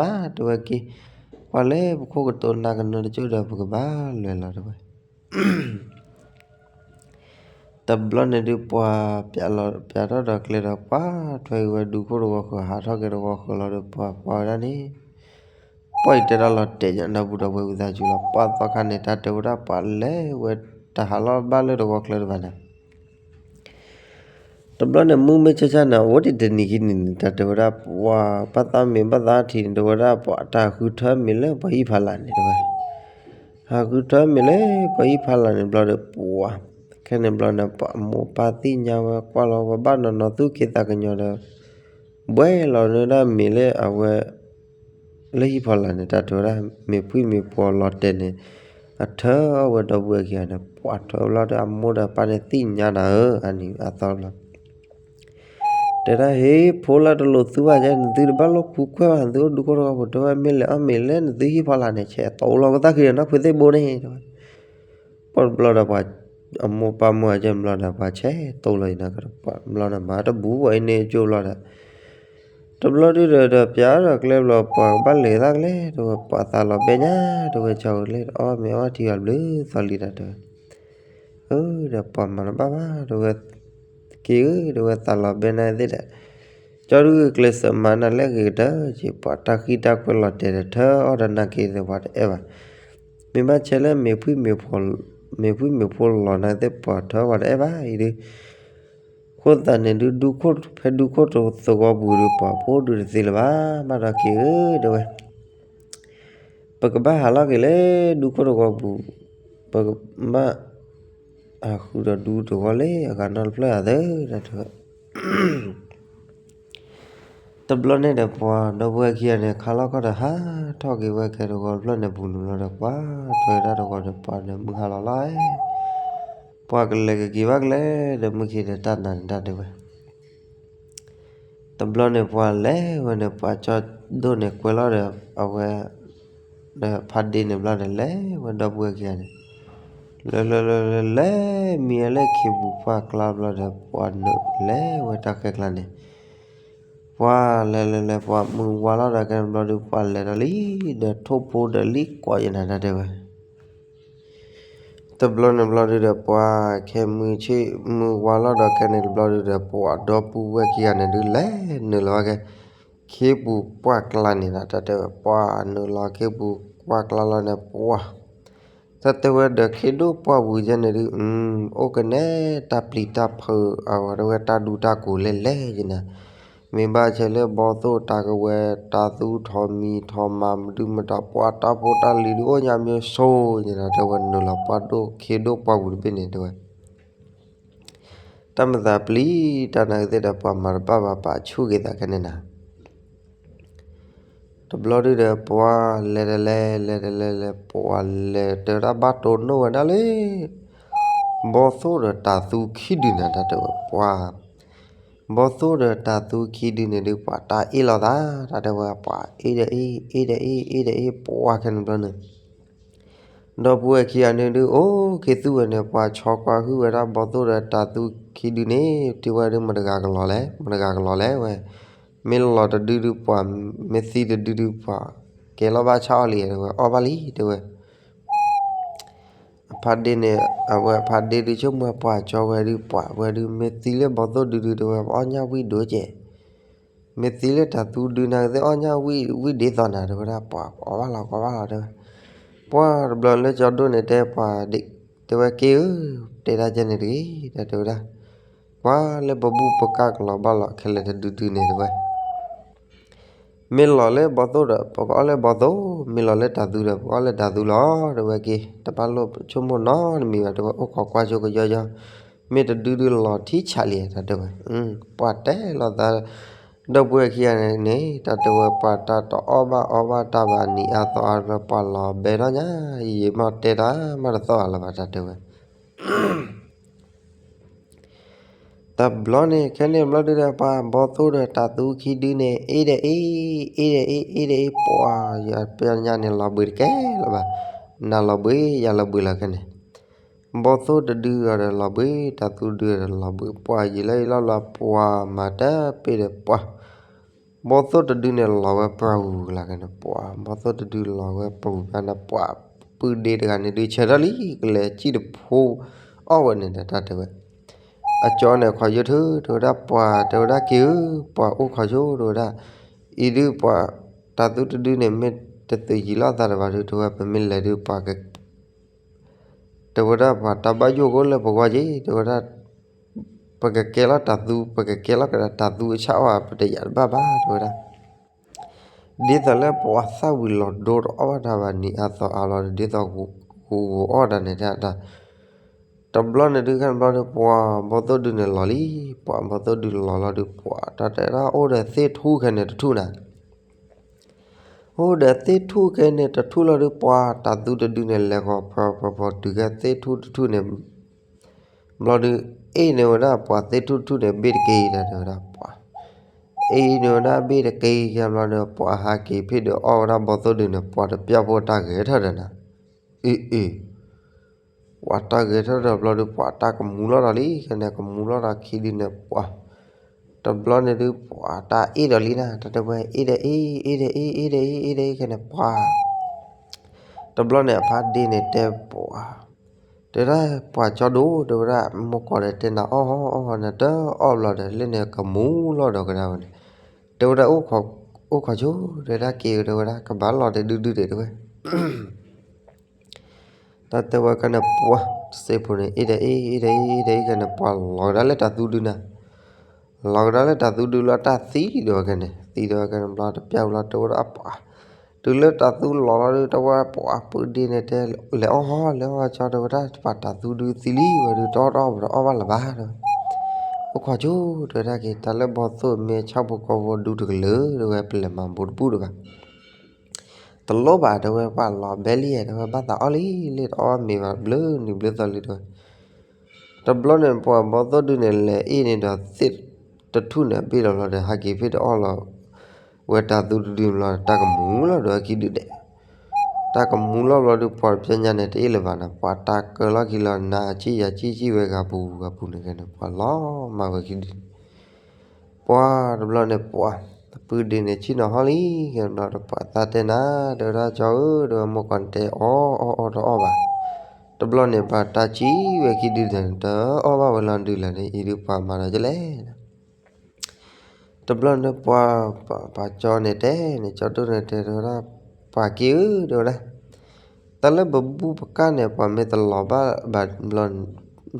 ဒီးကျဲဒီး ပှၤထွဲက့ၤဝဲဒူခိၣ်တဝီဃၢၤ ဟးထီၣ်က့ၤတဝီဃၢၤလီၤဒီး ပှၤကွၢ်ဝဲဒၣ်န့ၣ် ပှၤအံၤတဲတၢ်လီၤတဲာ်ညါ ဒီပုၢ်ဒီဝဲၢ်ဝံသးစူၤလီၤ ပှၤသီခါန့ၣ် တၢ်တဲဝဲဒၣ်ပှၤလဲၤဝဲ တၢ်ဟးလီၤဘၣ်လၢတဝီချၢတဖၣ်န့ၣ် တဘျီန့ၣ် မုၢ်မ့ၢ်ဆါဆါန့ၣ် အိၣ်တ့ၢ်တနံၤခံနံၤန့ၣ် တၢ်တဲဝဲဒၣ် ပှၤဘၣ်သးမ့ၤဘၣ်သးထံးန့ၣ် တဲဝဲဒၣ်ပှၤတၢ်ဃုထၢမ့ၤလၢပှၤဟံၣ်ဖးလာ်န့ၣ် တဲဝဲ ဟးဃုထၢမ့ၤလၢပှၤဟံၣ်ဖးလာ်န့ၣ်ဘျီဒီး ပှၤ ခဲန့ၣ်ဘျီန့ၣ် ပှၤမိၢ်ပၢ်သ့ၣ်ညါဝဲကွၢ်လီၤ ပှၤဘၣ်နီၤနီၤသူၣ်က့သးကညီၤဒီး ဘှဲလီၤန့ၢ်ဒၣ်မ့ၤလၢအဝဲ လၢဟံၣ်ဖးလာ်န့ၣ် တၢ်တဲဝဲဒၣ် မ့ၤဖှံမ့ၤဖှီၣ်လီၤတဲာ်န့ၣ် အထၢအီၣ်ဝဲဒီပုၢ်ဝဲၢ်ခံဂၤန့ၣ် ပှၤထၢဘျီဒီး အမိၢ်ဒီးပၢ်န့ၣ်သ့ၣ်ညါနၤဧၢ အနံၤအသီဘျီ တဲဒၣ် ဟ့ၣ် ဖိလၢတလိၤသူဘၣ်ကဲ နသုတဘၣ်လိၣ်ဃုကွဲၢ်ဘၣ် နသုအိၣ်ဒူခိၣ်တဝီပူၤ တဲဝဲမ့ၢ်လဲၤအီၣ်မ့ၤလၢနသုဟံၣ်ဖးလာ်န့ၣ် ဆဲးတိလီၤကသၣ်ခံဒီး နီၢ်ဖုသ့ၣ်ဘိန့ၣ် တဲဝဲ ပှၤတဘျီဒီးပှၤ အမိၢ်ပၢ်မိၢ်အကဲဘျီဒီး ပှၤဆဲးတိလီၤအံၤန့ၣ် ပှၤဘျီန့ၣ် မၤတဘူးဘၣ်အံၤန့ၣ်ကၠိဘျီဒီး တဘျီဒုဒီး ဒီးပျးဒီးကျဲဘျီ ပှၤကဘၣ်လဲၤသးကလဲၣ် တဲဝဲ ပှၤသးလီၤဘဲညါ တဲဝဲ ကၠီဝဲလဲၣ် အီၣ်မ့ၤအီၣ်ထံအီၤဘျုးသီလံဒီး တဲဝဲ အၢ ဒီးပှၤမၤတဘၣ်ဘၣ် တဲဝဲ က့ၤဧၢ တဲဝဲ သးလီၤဘဲနၤသ့ၣ်ဒီး ကၠီဒုကျဲးစၢးမၤနၤလၢအဂ့ၤကတၢၢ်က့ၤ ပှၤတၢ်ဃံတၢ်ကွဲးလီၤတဲာ်ဒီး ထၢအီၣ်ဒီးနၤက့ၤသ့ၣ်ပှၤတအဲၣ်ဘၣ် မ့ၢ်ဘၣ်ဆဲးလၢမ့ၤဖှံမ့ၤဖှီၣ် မ့ၤဖှံမ့ၤဖှီၣ်လီၤနၤသ့ၣ် ပှၤထၢပှၤတအဲၣ်ဘၣ်အံၤဒုး အဃိသတးန့ၣ်ဒုး ဒူခိၣ် ဖဲဒူခိၣ်တသဝီပူၤဒုး ပှၤဖိဒုးတသ့လၢၤဘၣ် ဘၣ်ဒီးက့ၤဧၢ တဲဝဲ ပကဘၣ်ဟးလီၤက့ၤလၢဒူခိၣ်တဝီပူၤ ပကဘၣ် အဃုဒီးဒူတဂီၤလၢအဂၤနီတဖျၢၣ်ဧါသၢ တၢ်တဲဝဲ တဘျီန့ၣ်ဒီးပှၤဒီပုၢ်ဝဲၢ်ခံဂၤန့ၣ် ခါလီၤခီၣ်ဒီးဟးထီၣ်က့ၤဝဲကဲတဂီၤတဖျၢၣ်န့ၣ် ပူၤနုာ်လီၤဒီးပှၤထွဲတၢ်တဂီၤန့ၣ် ပှၤဒီးမုၢ်ဟါလီၤလီၤ ပှၤကလဲၤကက့ၤဘၣ်ကလဲၤဒီးမုၢ်ခံဒီးတၢ်နၤန့ၣ်တၢ်တဲဝဲ တဘျီန့ၣ်ပှၤလဲၤဝဲန့ၣ် ပှၤကၠီဒိၣ်န့ၣ်ကွဲလီၤဒီးအဝဲ ဒီးဖါဒ့န့ၣ်ဘျီဒီးလဲၤဝဲဒီပုၢ်ဝဲၢ်ခံဂၤန့ၣ် လဲၤလဲၤလဲၤလဲၤလဲၤမံဝဲလၢခ့ပူၤပှၢ်ကျါဘျီဒီး ပှၤနုာ်လဲၤဝဲတၢ်ခဲကျါန့ၣ် ပှၤလဲၤလဲၤလဲၤ ပှၤမုၢ်ဝါလီၤဒီးကဲန့ၣ်ဘျီဒုး ပှၤလဲၤဒီးလံ ဒီးထိၣ်ဖိဒီးလံကွၢ်ယနၤတၢ်တဲဝဲ တဘျီန့ၣ်ဘျီဒုးဒီး ပှၤခဲမုၢ်ဆ့ၣ်မုၢ်ဝါလီၤဒီးကဲန့ၣ်တဘျီဒုးဒီး ပှၤဒီပုၢ်ဝဲၢ်ခံဂၤန့ၣ်ဒုး လဲၤနုာ်လီၤဝဲကဲ ခ့ပူၤပှၢ်ကျါန့ၣ်ဒီး တၢ်တဲဝဲ ပှၤနုာ်လီၤခ့ပူၤပှၢ်ကျါလီၤန့ၣ် ပှၤ တၢ်တဲဝဲဒီးခ့ဒိၣ်ပှၢ်ပူၤကဲန့ၣ်ဒုး အိၣ်ကနဲ တၢ်ပျံၤတၢ်ဖုး အဝဲတဝဲတၢ်ဒူတၢ်ကိးလဲၣ်လဲၣ်ယနၤ မ့ၢ်ဘၣ်ဆဲးလၢဘီသိၣ်တၢ်ကဝဲၤ တၢ်သူထီၣ်မံထီၣ်မၤမဒုမတၤ ပှၤတၢ်ဖိတၢ်လံၤဒုးအိၣ်ညါမ့ၢ်ဆိယနၤ တဲဝဲနုာ်လီၤပှၢ်ဒိၣ်ခ့ဒိၣ်ပှၢ်ပူၤတဘ့ၣ်န့ၣ်တဲဝဲ တၢ်မၤသးပျံၤတၢ်နာ်ကသ့ၣ်ဒီး ပှၤမၤတဘၣ်ဘၣ် ပာ်ဆူၣ်က့ၤသးခဲန့ၣ်နၤ တဘျီဒုးဒီး ပှၤလဲၤတလဲၤ လဲၤတလဲၤလဲၤ ပှၤလဲၤတဲဝဲဒၣ်ဘၣ်တိၢ်နီၣ်ဝဲဒၣ်လၢ ဘီသိၣ်ဒီးတၢ်သူခံဒုန့ၣ် တၢ်တဲဝဲပှၤ ဘီသိၣ်ဒီးတၢ်သူခံဒုန့ၣ်ဒုး ပှၤတၢ်အ့ၣ်လိာ်သး တၢ်တဲဝဲပှၤ အ့ၣ်ဒီးအ့ၣ် အ့ၣ်ဒီးအ့ၣ် အ့ၣ်ဒီးအ့ၣ် ပှၤခဲန့ၣ်ဘျီန့ၣ် ဒီပုၢ်ဝဲၢ်ခံဂၤန့ၣ်ဒုး အိၣ်ခ့သူဝဲန့ၣ် ပှၤဆီကွၢ်ဟုၣ်ဝဲဒၣ်ဘီသိၣ်ဒီးတၢ်သူခံဒုန့ၣ် တဲဝဲဒုး မတဂၤကလီၤလဲၣ် မတဂၤကလီၤလဲၣ်ဝဲ မ့ၢ်လီၤတဒုဒုးပှၤ မ့ၢ်သံတဒုဒုးပှၤ ကဲလီၤဘၣ်ဆၣ်အီၣ်လံ တဲဝဲ အီၣ်ဘၣ်လံ တဲဝဲ အဖါဒ့န့ၣ် အဝဲအဖါဒ့ဒုး ဆိကမိၣ်ပှၤကၠီဝဲဒုး ပှၤဝဲဒုး မ့ၢ်သံလၢဘီသိၣ်ဒုဒုး တဲဝဲ ပအီၣ်ညၣ်ဝံၣ်ဒိၣ်ကဲ မ့ၢ်သံလၢတၢ်သူဒုနာ်ကသ့ၣ် အီၣ်ညၣ်ဝံၣ် ဝံၣ်ဒ်သိးနၤ တဲဝဲဒၣ် ပှၤ အီၣ်ဘၣ်လီၤ ကီဘၣ်လီၤ တဲဝဲ ပှၤတဘျီလၢကၠီဒိၣ်န့ၣ်တဲပှၤ တဲဝဲက့ၤဧၢ တဲဒၣ်ကဲန့ၣ်တဂ့ၤ တၢ်တဲဝဲဒၣ် ပှၤလၢပဘူၣ်ပကၢ်ကလီၤဘၣ်လီၤခဲလၢာ်တဒုဒုန့ၣ် တဲဝဲ မ့ၢ်လီၤလၢဘီသိၣ်ဒီး ပကအီၣ်လၢဘီသိၣ်, မ့ၢ်လီၤလၢတၢ်သူဒီး ပကအီၣ်လၢတၢ်သူလီၤ. တဲဝဲက့ၤ တဘၣ်လိၣ်ဆိကမိၣ်နီတမံၤဘၣ်, တဲဝဲ အိၣ်ခိးကွၢ်ဆိကယီယီ, မ့ၢ်တဒုဒုလီၤထံဆးလံ တၢ်တဲဝဲ. ပှၤတဲလိာ်သး ဒီပုၢ်ဝဲၢ်ခံဂၤန့ၣ် တၢ်တဲဝဲ ပှၤတၢ်တအီၣ်ဘၣ်အီဘၣ်တၢ်ဘၣ်နံၤအါသီအါတဖျၢၣ် ပှၤလီၤဘဲထီၣ်ညါ, ယံာ်မးတဲတၢ်မးတသီၣ်အါလၢၤဘၣ် တၢ်တဲဝဲ. တဘျီန့ၣ် ခဲန့ၣ်ဘျီဒုဒီး ပှၤဘီသိၣ်ဒီးတၢ်သူခံဒုန့ၣ် အ့ၣ်ဒီးအ့ၣ်, အ့ၣ်ဒီးအ့ၣ်, အ့ၣ်ဒီးအ့ၣ်, ပှၤယပျဲညါန့ၣ် လီၤဘှံးတကဲလၢၤဘၣ်. နၤလီၤဘှံး ယၤလီၤဘှံးလီၤခဲန့ၣ်. ဘီသိၣ်တဒုအီၤဒီးလီၤဘှံး, တၢ်သူဒုအီၤဒီးလီၤဘှံး, ပှၤယံာ်လၢယလီၢ်လီၤ ပှၤမၤတၢ်ပ့ၢ်ဒီးပှၤ ဘီသိၣ်တဒုန့ၣ်လီၤဝဲပှၢ်ဂုၤကလၤခဲန့ၣ် ပှၤ ဘီသိၣ်တဒုလီၤဝဲပှၢ်ဂုၤဖဲန့ၣ် ပှၤပုၢ်ဒ့တဂၤန့ၣ်ဒုး ဆၢထၢၣ်လံ ကလဲၤစံၣ်တဖိအီၣ်ဝဲန့ၣ်ဒီး တၢ်တဲဝဲ. အကၠီန့ၣ် ခွါယိထၢ တဲဝဲဒၣ် ပှၤတဲဝဲဒၣ်က့ၤဧၢ, ပှၤအိၣ်ခိးဆိ တဲဝဲဒၣ်. အံၤဒုးပှၤ တၢ်သူတဒုန့ၣ် မ့ၢ်တသုးယံာ်လိာ်သးတဘၣ်ဒုး တဲဝဲ ပမ့ၢ်လဲၤဒုးပှၤက တဲဝဲဒၣ် ပှၤတၢ်ဘၣ်ယိၣ်ကအိၣ်လၢပဂီၢ်က့ၤ တဲဝဲဒၣ်. ပကကဲလီၤတၢ်သူ ပကကဲလီၤကဒီးတၢ်သူအဆၣ်အီၣ် ပတယာ်တဘၣ်ဘၣ် တဲဝဲဒၣ်. ဒ်သိးလၢပှၤသၣ်ဝံၤလီၤဒိတအီၣ်ဘၣ်တၢ်ဘၣ်နံၤအါသီအါလီၤ ဒ်သိးဂိၤဂိၤအီၣ်တၢ်န့ၣ်တၢ် တဘျီန့ၣ်ဒုး ခဲန့ၣ်ဘျီဒုး ပှၤဘီသိၣ်ဒုန့ၣ်လီၤလံ. ပှၤဘီသိၣ်ဒုလီၤလီၤဒုး ပှၤတၢ်တဲဒၣ် အိၣ်ဒီးသ့ၣ်ထူၣ်ခဲန့ၣ်တထူၣ်နၤ အိၣ်ဒီးသ့ၣ်ထူၣ်ခဲန့ၣ်တထူၣ်လီၤဒုး ပှၤတၢ်သူတဒုန့ၣ် လဲၤဃီၤပှၤပှၤပှၤတုၤခဲသ့ၣ်ထူၣ်တထူၣ်န့ၣ် ဘျီဒုး အ့ၣ်န့ၢ်ဝဲဒၣ်ပှၤသ့ၣ်ထူၣ်တထူၣ်န့ၣ် ဘ့ၣ်တက့ၢ် တၢ်တဲဝဲဒၣ် ပှၤ အ့ၣ်န့ၢ်ဝဲဒၣ်ဘ့ၣ်တက့ၢ် ခဲဘျီဒုး ပှၤဟးက့ၤဖ့ၣ်ဒီးအီၣ်ဝဲဒၣ်ဘီသိၣ်ဒုန့ၣ် ပှၤတပျၢ်ဖိတၢ်ဂဲၤထၢၣ်ဒီးနၤ အ့ၣ်အ့ၣ် ပှၤတၢ်ဂဲၤထၢၣ်ဒီးဘျီဒုး ပှၤတၢ်ကမူၤလီၤဒီးလံ ခဲန့ၣ် ကမူၤလီၤဒီးခံဒုန့ၣ် ပှၤ တဘျီန့ၣ်ဒုး ပှၤတၢ်အ့ၣ်ဒီးလံနၤ တၢ်တဲဝဲ အ့ၣ်ဒီးအ့ၣ် အ့ၣ်ဒီးအ့ၣ် အ့ၣ်ဒီးအ့ၣ် အ့ၣ်ဒီးအ့ၣ် ခဲန့ၣ် ပှၤ တဘျီန့ၣ် အဖါဒ့န့ၣ်တဲပှၤ တဲဒၣ် ပှၤကၠီဒိၣ် တဲဝဲဒၣ် မိၢ်ကီၢ်ဒီးတဲနၤအီၣ်အီၣ်အီၣ် နတအီၣ်ဘျီဒီး လၢန့ၣ်ကမူၤလီၤဒီးကဒါဝဲန့ၣ် တဲဝဲဒၣ် အိၣ်ခိးဆိ တဲဒၣ်က့ၤ တဲဝဲဒၣ် ကဘၣ်လီၤတဒုဒုဒဲး တဲဝဲ တၢ်တဲဝဲကန့ၣ် ပှၤတစဲးဖိန့ၣ် အ့ၣ်ဒီးအ့ၣ် အ့ၣ်ဒီးအ့ၣ် အ့ၣ်ဒီးအ့ၣ် ခဲန့ၣ် ပှၤလီၤကဒါလၢတၢ်သူဒုနၤ လီၤကဒါလၢတၢ်သူဒုလီၤ တၢ်သံဒီးဝဲခဲန့ၣ် သံဒီးဝဲခဲန့ၣ် ဘျီတပျၢ်ဝံၤလီၤ တဲဝဲဒၣ် အပှၤ တုၤလၢတၢ်သူလီၤလီၤဒုး တဝဲပှၤပုၢ်ဒ့န့ၣ်တဲ လဲၤအီၣ်ဟီ လဲၤအီၣ်ကၠီ တဲဝဲဒၣ် ပှၤတၢ်သူဒုးသံလံဝဲဒုး တအီၣ်တအီၣ်ပတအီၣ်ဘၣ်လၢၤဘၣ် တဲဝဲ. အိၣ်ခိးဆိ တဲဝဲဒၣ်က့ၤ တၢ်လၢဘီသိၣ်မ့ၢ်ဆၣ်ဖိကီၢ်ဖိဒူတကလုာ် တဲဝဲ ပလဲၤမၤဘူးတဘူၣ်တဘၣ်. တလိၣ်ဘၣ် တဲဝဲ ပှၤလီၤဘဲလံ တဲဝဲ ဘၣ်သးအီၣ်လံ လံတအီၣ်မ့ၤဘၣ်ဘျုးနံၤဘျုးသီလံ တဲဝဲ. တဘျီန့ၣ် ပှၤဘီသိၣ်ဒုန့ၣ် လဲၤအ့ၣ်န့ၣ်ဒီးသ့ၣ်တထူၣ်န့ၣ် အဘ့ၣ်လီၤဘျီဒီး ဟဲက့ၤဖ့ၣ်တအီၣ်လီၤ ဝဲတၢ်သူတဒုဘျီ တၢ်ကမူလီၤဒီးခံဒုဒဲး တၢ်ကမူလီၤဘျီဒုး ပှၤတပျဲညါန့ၣ် တအ့ၣ်လၢၤဘၣ်နီၤ ပှၤတၢ်ကၢလီၤခံလီၤ နၤဆံၣ်ယၤဆံၣ် ဆံၣ်ဝဲဂၤပူၤဂၤပူၤန့ၣ်ကဲန့ၣ် ပှၤလီၤမၢ်ဝဲခံဒုန့ၣ် ပှၤတဘျီန့ၣ် ပှၤပုၢ်ဒ့န့ၣ် ဆ့ၣ်နီၤဟီၣ်လံ ကဲဘျီဒီး ပှၤသးတဲနၤ တဲဝဲဒၣ် ကၠီဧၢ တဲဝဲ မိၢ်ကီၢ်န့ၣ်တဲအီၣ်အီၣ်အီၣ်တအီၣ်ဘၣ်. တဘျီန့ၣ် ပှၤတၢ်ဆံၣ်ဝဲခံဒုန့ၣ် တအီၣ်ဘၣ်ဝဲလီၤဒုးလၢၤန့ၣ် အံၤဒုးပှၤမၤဒီးကလဲၣ် တဘျီန့ၣ်ပှၤ ပှၤကၠီန့ၣ်တဲန့ၣ် ကၠီဒိၣ်န့ၣ်တဲ တဲဝဲဒၣ် ပှၤက့ၤဧၢ တဲဝဲဒၣ် တၢ်လၢပဘူၣ်ပကၢ်န့ၣ် ပှၤမ့ၢ်တလီၤဘၣ်ဘၣ်ဘျီ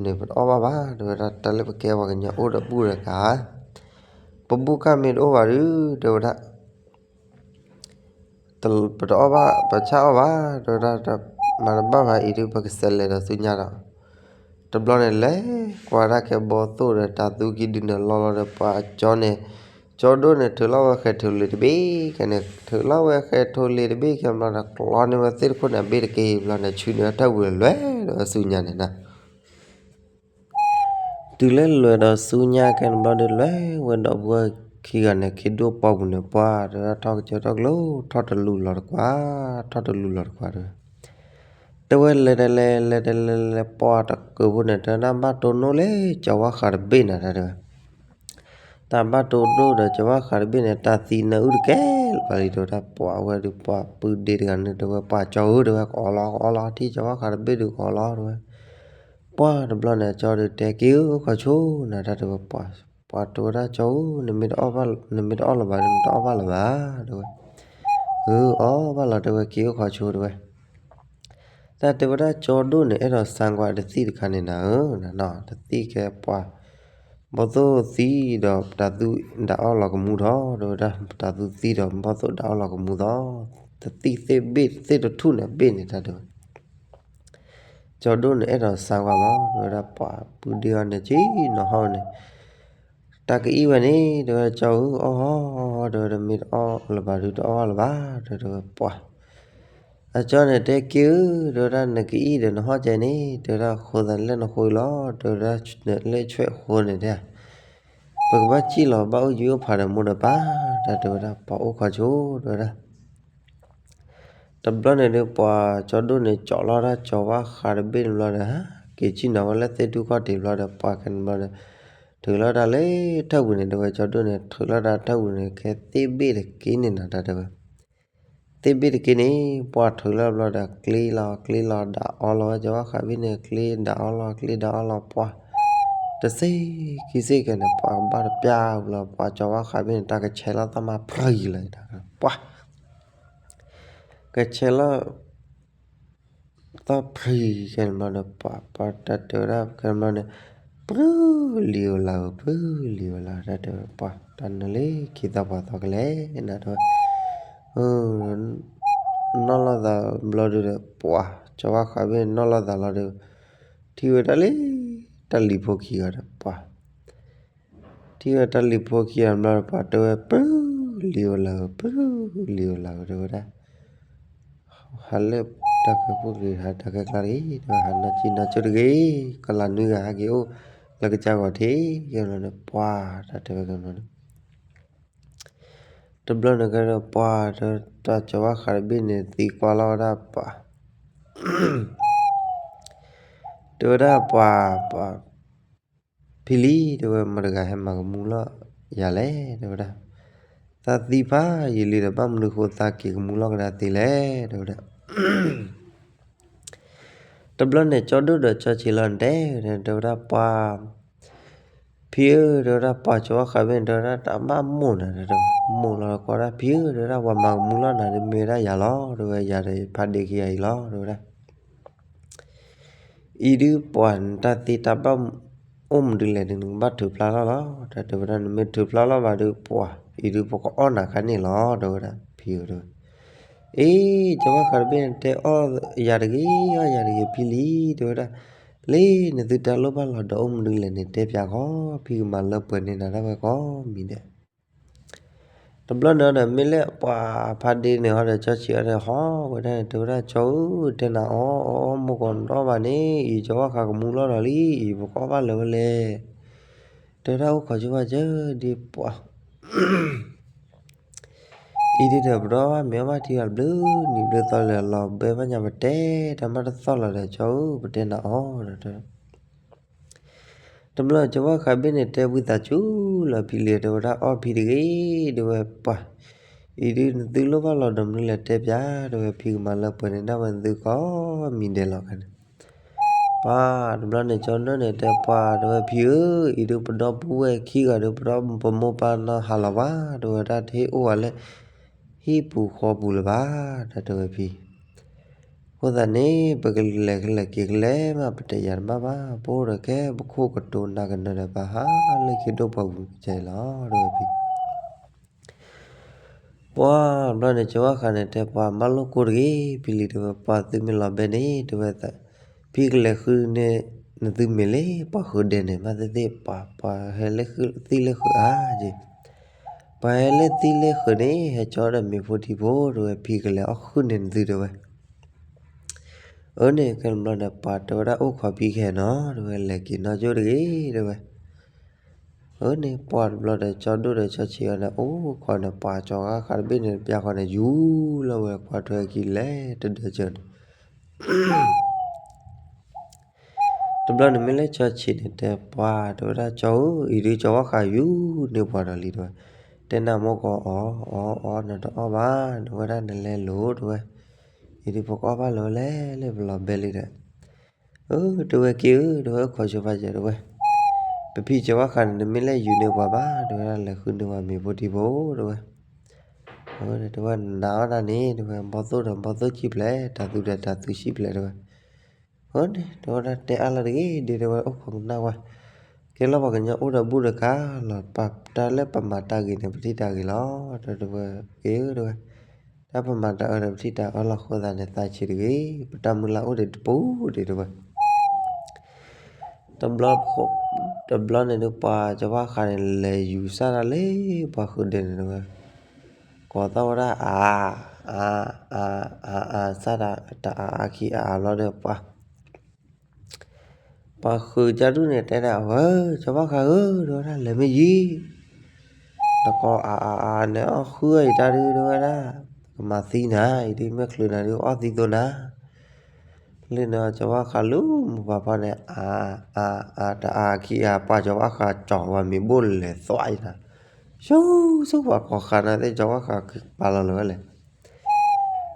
န့ၣ် ပတအီၣ်ဘၣ်ဘၣ် တဲဝဲဒၣ် တၢ်လၢပကဲပှၤကညီအိၣ်ဒီးဘူၣ်ဒီးကၢ် ပဘူၣ်ကၢ်မ့ၢ်တအိၣ်ဘၣ်ဒုး တဲဝဲဒၣ် ပတအီၣ်ဘၣ် ပဆၣ်အီၣ်ဘၣ် တဲဝဲဒၣ် မၤတဘၣ်ဘၣ်အံၤဒုး ပကစးလဲၤဒီးဆူညါဒီး တဘျီန့ၣ်လဲၤကွၢ်ဒၣ်ကဲဘီသိၣ်ဒီးတၢ်သူကံဒုန့ၣ်လီၤလီၤဒီး ပှၤကၠီန့ၣ် ကၠီဒိၣ်န့ၣ် ထုးလီၤဝဲဃဲၤထိၣ်လ့ၤတဘ့ၣ် ကဲန့ၣ် ထုးလီၤဝဲဃဲၤထိၣ်လ့ၤတဘ့ၣ် ကဲဘျီဒီး ကျီန့ၢ်ဝဲသ့ၣ်တခိၣ်န့ၣ် အဘ့ၣ်တက့ၢ် ဘျီန့ၣ် ဆူန့ၢ်ဝဲထၢၣ်ပူၤလဲၤဒီးဆူညါန့ၣ်နီၤ တုၤလၢလဲၤဒီးဆူညါ ကဲန့ၣ်ဘျီဒီး လဲၤဝဲဒီပုၢ်ဝဲၢ်ခံဂၤန့ၣ် ခ့ဒိၣ်ပီပူၤန့ၣ် ပှၤတဲဝဲဒၣ် ထီၣ်ကစၢၢ်ထီၣ်ကလိ ထီၣ်တလူလီၤတကွၢ် ထီၣ်တလူလီၤတကွၢ်တဲဝဲ တဲဝဲလဲၤတလဲၤ လဲၤတလဲၤလဲၤ ပှၤတကၢၢ်ဖိန့ၣ် တဲဝဲဒၣ် ဘၣ်တိၢ်နီၣ်လၢကၠီၤဝါဃးတဘ့ၣ်နၤ တဲဝဲ တၢ်ဘၣ်တိၢ်နီၣ်ဒီးကၠီၤဝါဃးတဘ့ၣ်န့ၣ် တၢ်သံနၢအုၣ်တကဲလၢၤဘၣ်လံ တဲဝဲဒၣ် ပှၤဝဲဒုး ပှၤပုၢ်ဒ့တဂၤန့ၣ် တဲဝဲ ပှၤကၠီဧၢ တဲဝဲ ကအီၣ်လီၤ ကအီၣ်လီၤ ထံၣ်ကၠီၤဝါဃးတဘ့ၣ်ဒုးကအီၣ်လီၤ တဲဝဲ ပှၤတဘျီန့ၣ် ကၠီဒုးတဲ က့ၤဧၢ အိၣ်ခိးဆိ နၤ တၢ်တဲဝဲ ပှၤ ပှၤတဲဝဲဒၣ် ကၠီဧၢ နမ့ၢ်တအီၣ်ဘၣ် နမ့ၢ်တအီၣ်လၢၤဘၣ် နတအီၣ်ဘၣ်လၢၤဘၣ် တဲဝဲ အၢ အီၣ်ဘၣ်လီၤ တဲဝဲ က့ၤအိၣ်ခိးဆိ တဲဝဲ တၢ်တဲဝဲဒၣ် ကၠီဒိၣ်န့ၣ် အဲၣ်ဒိးစၢကွၢ်တသံၣ်တခါန့ၣ်နၤဧၢ နၤနီၤ တသံၣ်ကဲပှၤ ဘီသိၣ်သံဒီးတၢ်သူဒၣ်အီၣ်လီၤကမူထီၣ် တဲဝဲဒၣ် တၢ်သူသံဒီးဘီသိၣ်ဒၣ်အီၣ်လီၤကမူသီ တသံၣ်သ့ၣ်ဘ့ၣ်သ့ၣ်တထူၣ်န့ၣ်ဘ့ၣ်န့ၣ် တၢ်တဲဝဲ ကၠီဒိၣ်န့ၣ် အဲၣ်ဒိးစၢကွၢ်မး တဲဝဲဒၣ် ပှၤပုၢ်ဒ့အီၤန့ၣ် ဆ့ၣ်နီၤဟီၣ်န့ၣ် တၢ်ကအံၣ်ဝဲန့ၣ် တဲဝဲ ကၠီဧၢ အီၣ်ဟီၣ် တဲဝဲ မ့ၢ်တအီၣ်လၢၤဘၣ်ဒုး တအီၣ်ဘၣ်လၢၤဘၣ် တဲဝဲ ပှၤ အကၠီန့ၣ်တဲ က့ၤဧၢ တဲဝဲဒၣ် နကအံၣ်ဒီးနဟီၣ်ကဲန့ၣ် တဲဝဲဒၣ် ဃိသးလၢနဃိအံၤလီၤ တဲဝဲဒၣ် လၢဆွဲၣ်ဃိန့ၣ်တဲ ပကဘၣ်စံၣ်လီၤ ဘၣ်အိၣ်ယံၤအိၣ်ဖးဒီးမိၢ်ဒီးပၢ် တၢ်တဲဝဲဒၣ် ပှၤအိၣ်ခိးဆိ တဲဝဲဒၣ် တဘျီန့ၣ်ဒီး ပှၤကၠီဒိၣ်န့ၣ် ကၠီလီၤတၢ်ကၠီၤဝါဃးတဘ့ၣ်န့ၣ်ဘျီဒီး ဟးက့ၤစံၣ်နီၤဝဲလၢသ့ၣ်ဒူၣ်ခီၣ်ထံးဘျီဒီး ပှၤကဲန့ၣ်ဘျီဒီး ထုးလီၤတၢ်လၢထၢၣ်ပူၤန့ၣ် တဲဝဲ ကၠီဒိၣ်န့ၣ် ထုးလီၤတၢ်ထၢၣ်ပူၤန့ၣ် ကဲသ့ၣ်ဘ့ၣ်တက့ၢ်န့ၣ်နၤ တၢ်တဲဝဲ သ့ၣ်ဘ့ၣ်တက့ၢ်န့ၣ် ပှၤထုးလီၤဘျီဒီး ကျ့လီၤ ကျ့လီၤ ဒၣ်အီလီၤဝဲ ကၠီၤဝါဃးဘ့ၣ်န့ၣ် ကျ့ဒၣ်အီလီၤ ကျ့ဒၣ်အီလီၤ ပှၤ တစ့ၢ်ခံစ့ၢ်ကဲန့ၣ် ပှၤကဘၣ်တပျၢ်ဘျီ ပှၤကၠီၤဝါဃးဘ့ၣ်န့ၣ် တၢ်ကဆဲးလီၤသးမးဖျၢၣ်ယံၤလီၤ ပှၤ ကဆဲးလီၤ သီဖှံကဲန့ၣ်ဘျီဒီး ပှၤ ပှၤတၢ်တဲဝဲဒၣ်ကဲန့ၣ်ဘျီန့ၣ် ပှၤလံၤဧိၤလၢ်ဧိၤ ပှၤလံၤဧိၤလၢ်ဧိၤ တၢ်တဲဝဲ ပှၤတၢ်နုၤလၢခံသီပှၤသီကလဲၣ် နၤတဲဝဲ နီၢ်လိာ်သးဘျီဒုးဒီး ပှၤ ကၠီၤဝါဃးဘ့ၣ်န့ၣ် နီၢ်လိာ်သးလီၤဒီး ထံၣ်ဝဲဒၣ်လၢ တၢ်လံၤဖိခံဂၤဒီး ပှၤ ထံၣ်ဝဲတၢ်လံၤဖိခံဂၤဘျီဒီး ပှၤတဲဝဲ ပှၤလံၤဧိၤလၢ်ဧိၤ ပှၤလံၤဧိၤလၢ်ဧိၤ တဲဝဲဒၣ် ဟးလၢတၢ်ခဲဖိတဂ့ၤ ဟးတၢ်ခဲကျါတဂ့ၤ တဲဝဲ ဟးနီၢ်ကံနီၢ်ကၠိတဂ့ၤ ကလးနွံဂၤဟဲက့ၤအိၣ်လၢကစၢ်ဂီၤထံး ကဲဘျီဒီး ပှၤ တၢ်တဲဝဲကဲဘျီဒီး တဘျီန့ၣ်ကဲဒီး ပှၤ တၢ်ကၠီၤဝါဃးတဘ့ၣ်န့ၣ် သံကွၢ်လီၤဝဲဒၣ်ပှၤ တဲဝဲဒၣ်ပှၤ ပှၤ ဖံလံ တဲဝဲ မတၤတဂၤဟဲမၤကမူလီၤယၤလဲၣ် တဲဝဲဒၣ် သးသံဖးယံာ်လံဒီး ဘၣ်မနုၤဃိသးက့ၤကမူလီၤကဒါသ့လဲၣ် တဲဝဲဒၣ် တဘျီန့ၣ် ကၠီဒိၣ်ဒီးကၠီဆံးလီၤန့ၣ်တဲ တဲဝဲဒၣ်ပှၤ ဖံဧၢ တဲဝဲဒၣ် ပှၤကၠီၤဝါဃးဘ့ၣ်န့ၣ် တဲဝဲဒၣ် တၢ်ဘၣ်မိၢ်နၤ တဲဝဲ မိၢ်လီၤ ကိးဒၣ် ဖံဧၢ တဲဝဲဒၣ် ပှၤမၤကမူလီၤနၤဒီး မ့ၢ်ဝဲဒၣ်ယၤလီၤ တဲဝဲ ယၤဒီးဖးဒ့ခံဂၤအံၤလီၤ တဲဝဲဒၣ် အံၤဒုးပှၤ နတၢ်သ့တၢ်ဘၣ်အိၣ်မနုၤလဲၣ်ဒီး နကဘၣ်ထုးဖျါလီၤလီၤ တၢ်တဲဝဲဒၣ် နမ့ၢ်ထုးဖျါလီၤဘၣ်ဒီး ပှၤ အံၤဒုးပကအီၣ်နၤခါန့ၣ်လီၤ တဲဝဲဒၣ် ဖံဧၢ တဲဝဲ အ့ ကၠီၤဝါဃးတဘ့ၣ်န့ၣ်တဲအီၣ်ယၤတဂ့ၤ အီၣ်ယၤတဂ့ၤ ဖံလံၤ တဲဝဲဒၣ်, လၢနသုတၢ်လိၣ်ဘၣ်လီၤဒီးအိၣ်မနုၤလဲၣ်န့ၣ် တဲပၠးဃီ, ဖံကမၤလၢပှဲၤန့ၢ်နၤတၢ်ဝဲကိးမံၤဒဲး. တဘျီန့ၣ်ဒီး မ့ၢ်လၢပှၤဖးဒ့န့ၣ်ဟီဒီး ကၠီဆံးအီၤန့ၣ် ဟီဝဲဒၣ်န့ၣ် တဲဝဲဒၣ် ကၠီဧၢ တဲနၤအီၣ်အီၣ်အီၣ် မိၢ်ကီးနအီၣ်ဘၣ်န့ၣ် အံၤကၠီၤဝါဃးကမူလီၢ်ဒီးလံ အံၤပကအီၣ်ဘၣ်လၢၤဝဲလဲၣ်, တဲဝဲဒၣ်အိၣ်ခိးဆိဘၣ်ကၢဒ်ပှၤ အံၤဒ်ဒီး ပတအီၣ်ဘၣ်မ့ၤအီၣ်ဘၣ်ထံဘၣ်ဘျုးနံၤဘျုးသီလၢာ်လီၤ ဘဲဘၣ်ညါပတဲတၢ်မၤတသီၣ်လီၤဒီး ကၠီဧၢ ပတဲနၤအီၣ်ဒီး တဘျီကၠီၤဝါဃးဘ့ၣ်န့ၣ် တဲဝံသးစူၤလီၤဖံလံၤ တဲဝဲဒၣ်အီၣ်ဖံတဂ့ၤ တဲဝဲပှၤ, အံၤဒ်နသုလိၣ်ဘၣ်လီၤဒီးမနုၤလဲၣ်တဲပၠး တဲဝဲဖံကမၤလၢပှဲၤန့ၢ်ဒၣ်ဝဲသုကိးမံၤဒဲးလီၤ ခဲန့ၣ် ပှၤတဘျီန့ၣ် ကၠီၤဒိၣ်န့ၣ်တဲပှၤ တဲဝဲဖံဧၢ, အံၤဒ်ပဒီပုၢ်ဝဲၢ်ခံဂၤဒီး ပဒီပမိၢ်ပၢ်နီၢ်ဟးလီၤဘၣ် တဲဝဲဒၣ်တဟ့ၣ်အိၣ်ဝဲလၢ ဟံၣ်ပူၤဃီပူၤလၢၤဘၣ် ဒီးတဲဝဲဖံ အဃိသတးန့ၣ် ပကလဲၤကလဲၤက့ၤကလဲၤမး ပတဲယၤတဘၣ်ဘၣ် ပအိၣ်ဒီးကဲပခိၣ်ကတိၤနၤကနၢၤဒီး ပဟးလၢခံဒိၣ်ပှၢ်ပူၤကဲလီၤ တဲဝဲဖံ ပှၤဘျီန့ၣ် ကၠီၤဝါဃးန့ၣ် တဲပှၤမၤလိကိတဂ့ၤ ဖံလံၤ တဲဝဲပှၤသုမ့ၢ်လီၤဘဲန့ၣ် တဲဝဲ ဖံကလဲၤဃုန့ၢ်နသုမ့ၤလၢပှၤဃုာ်ဒဲးန့ၣ် မ့ၢ်သ့ၣ်သ့ၣ် ပှၤ ပှၤဟဲလၢသံလၢဃုာ်အါက့ၤ, ပှၤဟဲလၢသံလၢဃုာ်န့ၣ် ဟဲကၠီဒီးမ့ၤဖိထံဖိ တဲဝဲဖံကလဲၤအီၣ်ဃုာ်န့ၢ်နသု တဲဝဲ အၢန့ၣ် ခဲန့ၣ်ဘျီန့ၣ် ပှၤတဲဝဲဒၣ်အိၣ်ခိးဖံခဲနီၤ တဲဝဲလဲၤက့ၤနီၢ်ကၠိတဂ့ၤ တဲဝဲ အၢန့ၣ် ပှၤတဘျီဒီး ကၠီၤဒိၣ်ဒီးကၠီဆံးအီၤန့ၣ် အိၣ်ခိးန့ၣ် ပှၤကၠီၤဝါဃးတဘ့ၣ်န့ၣ် ပျၢ်ဃီန့ၣ် ယူၤလီၤဝဲ ပှၤထွဲက့ၤလဲၤတဒၢကၢၤန့ၣ် တဘျီန့ၣ်မ့ၢ်လၢကၠီဆံးန့ၣ် တဲပှၤ တဲဝဲဒၣ် ကၠီၤဧၢ အံၤဒ်ကၠီၤဝါဃးယူၤန့ၢ်ပှၤဒီးလံ တဲဝဲ, တဲနၤမိၢ်ကီးအီၤ အီၤအီၤ နတအီၣ်ဘၣ် တဲဝဲဒၣ်နလဲၤလိၤ တဲဝဲ, အံၤဒ်ပကအီၣ်ဘၣ်လၢၤဝဲလဲၣ် လၢပလီၤဘဲလံဒီး အၢ တဲဝဲက့ၤဧၢ တဲဝဲ အိၣ်ခိးဆိဘၣ်ယဲ တဲဝဲ, ပဖံကၠီၤဝါဃးန့ၣ် နမ့ၢ်လၢယူၤန့ၢ်ပှၤဘၣ် တဲဝဲဒၣ် လဲၤဃုန့ၢ်ပှၤမ့ၤဖိထံဖိ တဲဝဲ, အၢ တဲဝဲ နနာ်အီၣ်ဒၣ်န့ၣ် တဲဝဲ ဘီၣ်သိၣ်ဒီးဘီၣ်သိၣ်ဆံးဖျဲး တၢ်သူဒီးတၢ်သူဆံးဖျဲး တဲဝဲ, အၢန့ၣ် တဲဝဲဒၣ် တဲအါလီၤတဂ့ၤ ဒ်တဲဝဲ အိၣ်ခိးကနၣ်ဝဲ, ကဲလီၤပှၤကညီအိၣ်ဒီးဘူၣ်ဒီးကါလီၤ ပတၢ်လၢပမၤတၢ်ဂ့ၤန့ၣ် ပထံၣ်တၢ်ဂ့ၤလီၤ တဲဝဲ, က့ၤဧၢ တဲဝဲ တၢ်ပမၤတၢ်အၢဒီးပထံၣ်တၢ်အၢလီၤ အဃိသတးန့ၣ် သးဆံးတဂ့ၤ ပတၢ်မုၢ်လၢ်အိၣ်ဒံးတပူၤဒံး တဲဝဲ, တဘျီ တဘျီန့ၣ်ဒုး ပှၤကၠီၤဝါဃးန့ၣ် လဲၤယူၤစၢ်ဒၣ်လၢပှၤဃုာ်ဒဲးန့ၣ် တဲဝဲ, ကိးသီၣ်ဝဲဒၣ် အါ အါ အါ အါ အါ စၢ်ဒၣ် တအါအါခံအါအါဘျီဒီး ပှၤ ပှၤဃုာ်ကၠီၤဒိၣ်န့ၣ် တဲဒၣ်ဝဲ ကၠီၤဝါဃးဧၢ တဲဝဲဒၣ် လဲၤမ့ၢ်ယံၤ နကိးအါအါအါန့ၣ် အီၣ်ဃုာ်အီၣ်ယတၢ်ဒုး တဲဝဲဒၣ်, ကမၤသံနၤ အံၤဒ်မ့ၢ်ချုးနၤဒုး အီၣ်သံသိနၤ, လၢန့ၣ် ကၠီၤဝါဃးလူၤမိၢ်ပှၢ်ဖီန့ၣ် အါ အါ အါ တအါခံအါ ပှၤကၠီၤဝါဃးကၠီၤဝဲမ့ၤဘိၣ်လဲၤသွးအံၤနၤ, ဆူဆူပှၤကိးဃးနၤသ့ၣ် ကၠီၤဝါဃးပာ်လီၤလၢၤဝဲလဲၣ်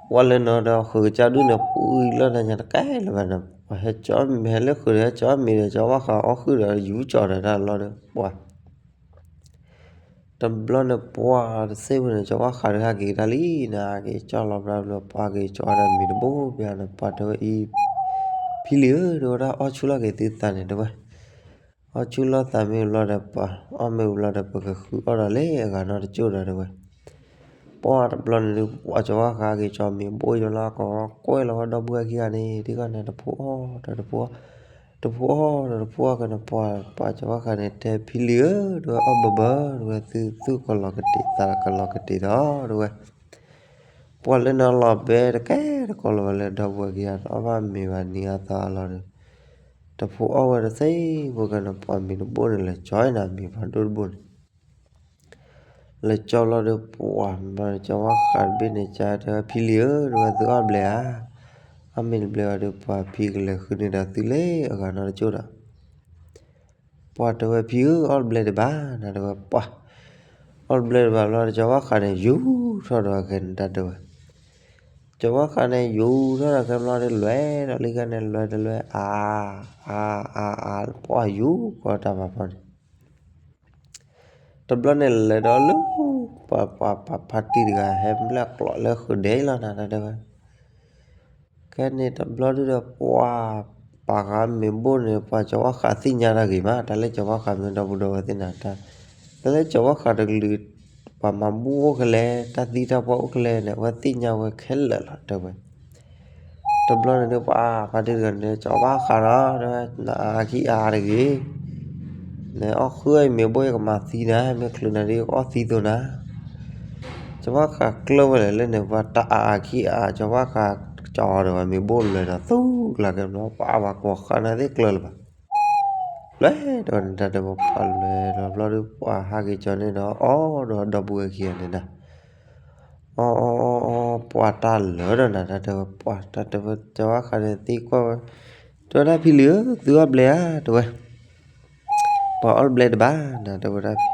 ပှၤလၢန့ၣ်ဒီး ဃုာ်ကစၢ်ဒုးန့ၣ် ပူၤအံၤလီၤနၤညါတကဲလၢၤဘၣ်န့ၣ် ပှၤဟဲကၠီမ့ၤ ဟဲလၢဃုာ်ဒီး ဟဲကၠီမ့ၤဒီး ကၠီၤဝါဃးအီၣ်ဃုာ်ဒီး ယူၤကၠီၤဒီးတၢ်လီၤဒီး ပှၤ တဘျီန့ၣ် ပှၤတသ့ဝဲန့ၣ် ကၠီၤဝါဃးဒီးဟဲက့ၤကဒါလံနၤ က့ၤကၠီၤလီၤဘျီဘျီ ပှၤက့ၤကၠီၤဒီးမ့ၤတဘိဘျီန့ၣ် ပှၤတဲဝဲအံၤ ဖံလံၤဧၢ တဲဝဲဒၣ် အီၣ်ဆူၣ်လီၤက့ၤသုသးန့ၣ် တဲဝဲ အီၣ်ဆူၣ်လီၤသးမ့ၢ်ဘျီဒီး ပှၤ အီၣ်မ့ၢ်ဘျီဒီး ပကဃုအီၣ်ဒီးလၢအဂၤနီတကၠိၢ်ဒီး တဲဝဲ ပှၤတဘျီန့ၣ်ဒုး ပှၤကၠီၤဝါဃးက့ၤကၠီၤမ့ၤဘိယိလီၤ ကကွဲၢ်လီၤဝဲဒီပုၢ်ဝဲၢ်ခံဂၤန့ၣ် ဒ်ဂီၢ်န့ၣ် တဖိအီၣ်ဒီးတဖိအီၣ် တဖိအီၣ်ဒီးတဖိအီၣ်ကန့ၣ် ပှၤ ပှၤကၠီၤဝါဃးန့ၣ် တဲဖံလံၤဧၢ တဲဝဲ အီၣ်ဘၢဘၢ တဲဝဲ သုသူၣ်ကလီၤကတ့ၢ် သးကလီၤကတ့ၢ်ဒီး တဲဝဲ ပှၤလၢန့ၣ်လီၤဘဲတကဲတကိးလီၤဝဲလၢဒီပုၢ်ဝဲၢ်ခံဂၤ တအီၣ်ဘၣ်မ့ၤဘၣ်နံၤအါသီအါလီၤဒီး တဖိအီၣ်ဝဲတသ့ ပှၤကန့ၣ် ပှၤမ့ၤတဘိန့ၣ် လဲၤကၠီၤနၤမ့ၤပှၤဒိၣ်တဘိန့ၣ် လဲၤကၠီၤလီၤဒီးပှၤ ကၠီၤဝါဃးတဘ့ၣ်န့ၣ် ကတဲဝဲဖံလံၤဧၢ တဲဝဲ သုအီၣ်ဘျဲဧါ, အီၣ်မ့ၤတဘျဲဘၣ်ဒီး ပှၤဖံကလဲၤဃုန့ၢ်ဒီးသုလၢအဂၤနီတကၠိၢ်ဒီး ပှၤတဲဝဲဖံဧၢ အီၣ်တဘျဲဒံးဘၣ်နၤ တဲဝဲ ပှၤ အီၣ်တဘျဲဒံးဘၣ်ဘျီ ကၠီၤဝါဃးန့ၣ် ယူၤထီၣ်ဒီးအဂၤန့ၣ်တၢ်တဲဝဲ ကၠီၤဝါဃးန့ၣ် ယူၤထီၣ်ဒီးခဲဘျီဒီး လဲၤဒီးလံခဲန့ၣ် လဲၤတလဲၤ အါ အါ အါ အါ ပှၤယူၤကီတၢ်ဘၣ်ဖီန့ၣ် တဘျီန့ၣ်လဲၤဒီးလၢ ပှၤ ပှၤ ပှၤဖါတံၢ်တဂၤ ဟဲဘျၢၣ်ကျိးလၢဃုာ်ဒဲးလီၤနၤ တၢ်တဲဝဲ ခဲန့ၣ်တဘျီဒုးဒီး ပှၤ ပှၤဂၤမ့ၤဘိၣ်န့ၣ် ပှၤကၠီၤဝါဃးသ့ၣ်ညါတၢ်ဂ့ၤမး တၢ်လၢကၠီၤဝါဃးမ့ၢ်ဒီပုၢ်ဒီဝဲၢ်သ့ၣ်နၤ တၢ် တၢ်လၢကၠီၤဝါဃးတကလုာ် ပှၤမၤဘူၣ်အိၣ်ခဲလဲၣ်, တၢ်သံတၢ်ပှၢ်အိၣ်ခဲလဲၣ်န့ၣ် အဝဲသ့ၣ်ညါဝဲခဲလၢာ်လီၤ တဲဝဲ. တဘျီန့ၣ်ဒုး ပှၤဖါတံၢ်တဂၤန့ၣ် ကၠီၤဘၣ်ဃးနီၤ တဲဝဲ, နအါအါခံအါအါတဂ့ၤ, နအီၣ်ဃုအီၣ်ယမ့ၤဘိၣ် ယကမၤသံနၤ, မ့ၢ်ချုးနၤဒုး ယကအီၣ်သံသိနၤ. ကၠီၤဘၣ်ဃးကျၢၢ်ဝဲလဲၣ်လၢန့ၣ် ပှၤတၢ်အါအါခံအါ, ကၠီၤဘၣ်ဃးကၠီၤဒီးဝဲမ့ၤဘိၣ်လဲၤဒီးသူကလၤကဲဘျီ ပှၤဘၣ်ကွၢ်ဃးနၤသ့ၣ်ကျၢၢ်လၢၤဘၣ် လဲၤဒီးန့ၣ် တၢ်တဲဝဲပှၤလဲၤဒီးဘျီဒုး ပှၤဟးက့ၤကၠီၤန့ၣ်ဒီး အီၣ်ဒီးဒီပုၢ်ဝဲၢ်ခံဂၤန့ၣ်နၤ, အီၣ်အီၣ်အီၣ်အီၣ် ပှၤတၢ်လၢာ်ဒီးနၤ တၢ်တဲဝဲပှၤ တၢ်တဲဝဲကၠီၤဘၣ်ဃးန့ၣ်သံကွၢ်ဝဲ, တဲဝဲဒၣ်ဖံလံၤဧၢ သုအီၣ်ဘျဲဧါ တဲဝဲ. ပှၤအီၣ်ဘျဲတဘၣ်နၤ တဲဝဲဒၣ်ဖံ,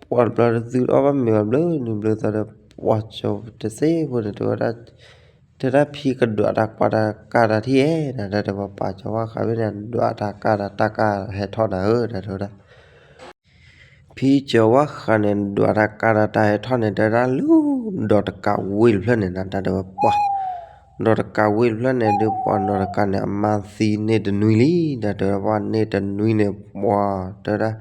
ပှၤတဘျီဒုးသုအီၣ်ဘၣ်မ့ၤဘၣ်ဘျုးနံၤဘျုးသီဒီး ပှၤကၠီၤတသ့ဖိန့ၣ် တဲဝဲဒၣ် တဲဒၣ်ဖံကဒွးတၢ်ကွၢ်တၢ်ကးတၢ်ထံၣ်ဧဲနၤ တၢ်တဲဝဲပှၤကၠီၤဘၣ်ဃးဖဲန့ၣ် ဒွးတၢ်ကးတၢ်တၢ်ကးဟဲထီၣ်နၤဧၢ တၢ်တဲဝဲဒၣ် ဖံကၠီၤဘၣ်ဃးန့ၣ် ဒွးတၢ်ကးတၢ်တၢ်ဟဲထီၣ်န့ၣ် တဲဒၣ်လၢ ဒီးတကးဝ့ၢ်တဖျၢၣ်န့ၣ်နၤ တၢ်တဲဝဲပှၤ, ဒီးတကးဝ့ၢ်တဖျၢၣ်န့ၣ်ဒုး ပှၤဒီးတကးန့ၣ် အမါသံန့ၢ်တနွံလံ တၢ်တဲဝဲပှၤန့ၢ်တနွံန့ၣ် ပှၤတဲဒၣ်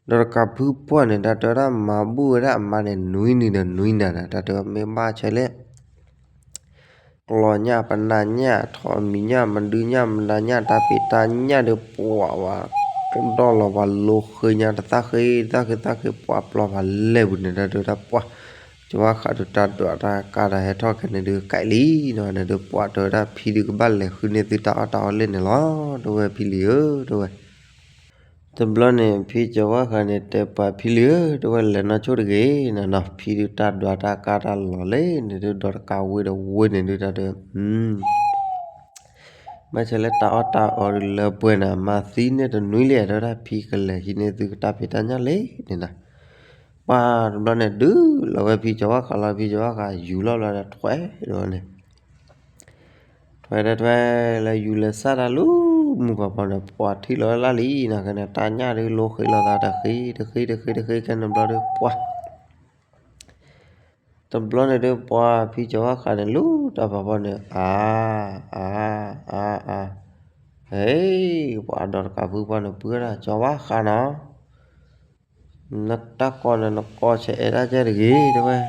ဒီးတကးဖုပှၢ်န့ၣ် တၢ်တဲဝဲဒၣ်မၤဘူၣ်ဝဲဒၣ်အမါန့ၣ် နွံနံၤဒီးနွံနၤနၤ တၢ်တဲဝဲမ့ၢ်ဘၣ်ဆဲလဲၣ် ကျီညၣ်ပနၢ်ညၣ် ထိးမံၤညၣ် မဒုညၣ် မနၤညၣ် တၢ်ဖံးတၢ်ညၣ်ဒီး ပှၤဝဲ ဒီၣ်လီၤပှၤလိဃ့ညါ တသၣ်ဃ့ တသၣ်ဃ့ တသၣ်ဃ့ ပှၤပျီပှၤလဲၢ်ပူၤန့ၣ် တၢ်တဲဝဲဒၣ်ပှၤ ကၠီၤဘၣ်ဃးဒုးတၢ်ဒွးတၢ်ကးတၢ်ဟဲထီၣ်ခဲန့ၣ်ဒုး ကဲလံနီၤန့ၣ်ဒုး ပှၤတဲဝဲဒၣ်ဖံဒုးကဘၣ်လဲၤဃုန့ၢ်သုတၢ်အီၣ်တၢ်အီလဲၢ်န့ၣ်လီၤ တဲဝဲဖံလံၤဧၢ တဲဝဲ တဘျီန့ၣ် ဖံကၠီၤဘၣ်ဃးန့ၣ် တဲပှၤဖံလံၤဧၢ တဲဝဲလဲၤနီၢ်ဆိၣ်တဂ့ၤနီၤနီၤ ဖံဒုးတၢ်ဒွးတၢ်ကးတၢ်လီၤလဲၣ်န့ၣ်ဒုး ဒီးတကးဝ့ၢ်ဒီးဝ့ၢ်န့ၣ်ဒုး တၢ်တဲ ဘၣ်ဆၣ်လၢတၢ်အီၣ်တၢ်အီဒုးလၢပှဲၤနၤ မၤသံန့ၢ်တနွံလံ တဲဝဲဒၣ်ဖံကလဲၤဟံးန့ၢ်သုကတၢ်ဖံးတၢ်ညၣ်လံန့ၣ်နၤ ပှၤတဘျီန့ၣ် ဒုးလီၤဝဲဖံကၠီၤဘၣ်ဃးလီၤ ဖံကၠီၤဘၣ်ဃးယူၤလီၤဘျီဒီးထွဲဒီးန့ၣ် ထွဲထွဲထွဲ လၢယူၤလၢစၢ်တၢ်လၢမူကီၢ်ဖီန့ၣ် ပှၤထံၣ်လီၤဝဲလၢလံနီၤ ခဲန့ၣ် တၢ်ညၣ်ဒုးလိဃ့လိာ်သးတဃ့တဃ့တဃ့တဃ့ ခဲန့ၣ်ဘျီဒုး ပှၤ တဘျီန့ၣ်ဒုး ပှၤဖံကၠီၤဘၣ်ဃးန့ၣ် လူၤတၢ်ဖးဖီန့ၣ် အါ အါ အါ အါ ဟဲ ပှၤဒီးတကးဖုပှၢ်န့ၣ် ပုၢ်ဝဲဒၣ် ကၠီၤဘၣ်ဃးနီၤ နတၢ်ကီန့ၣ် နကီဆဲးအဲၣ်တၢ်ကဲတဂ့ၤ တဲဝဲ တ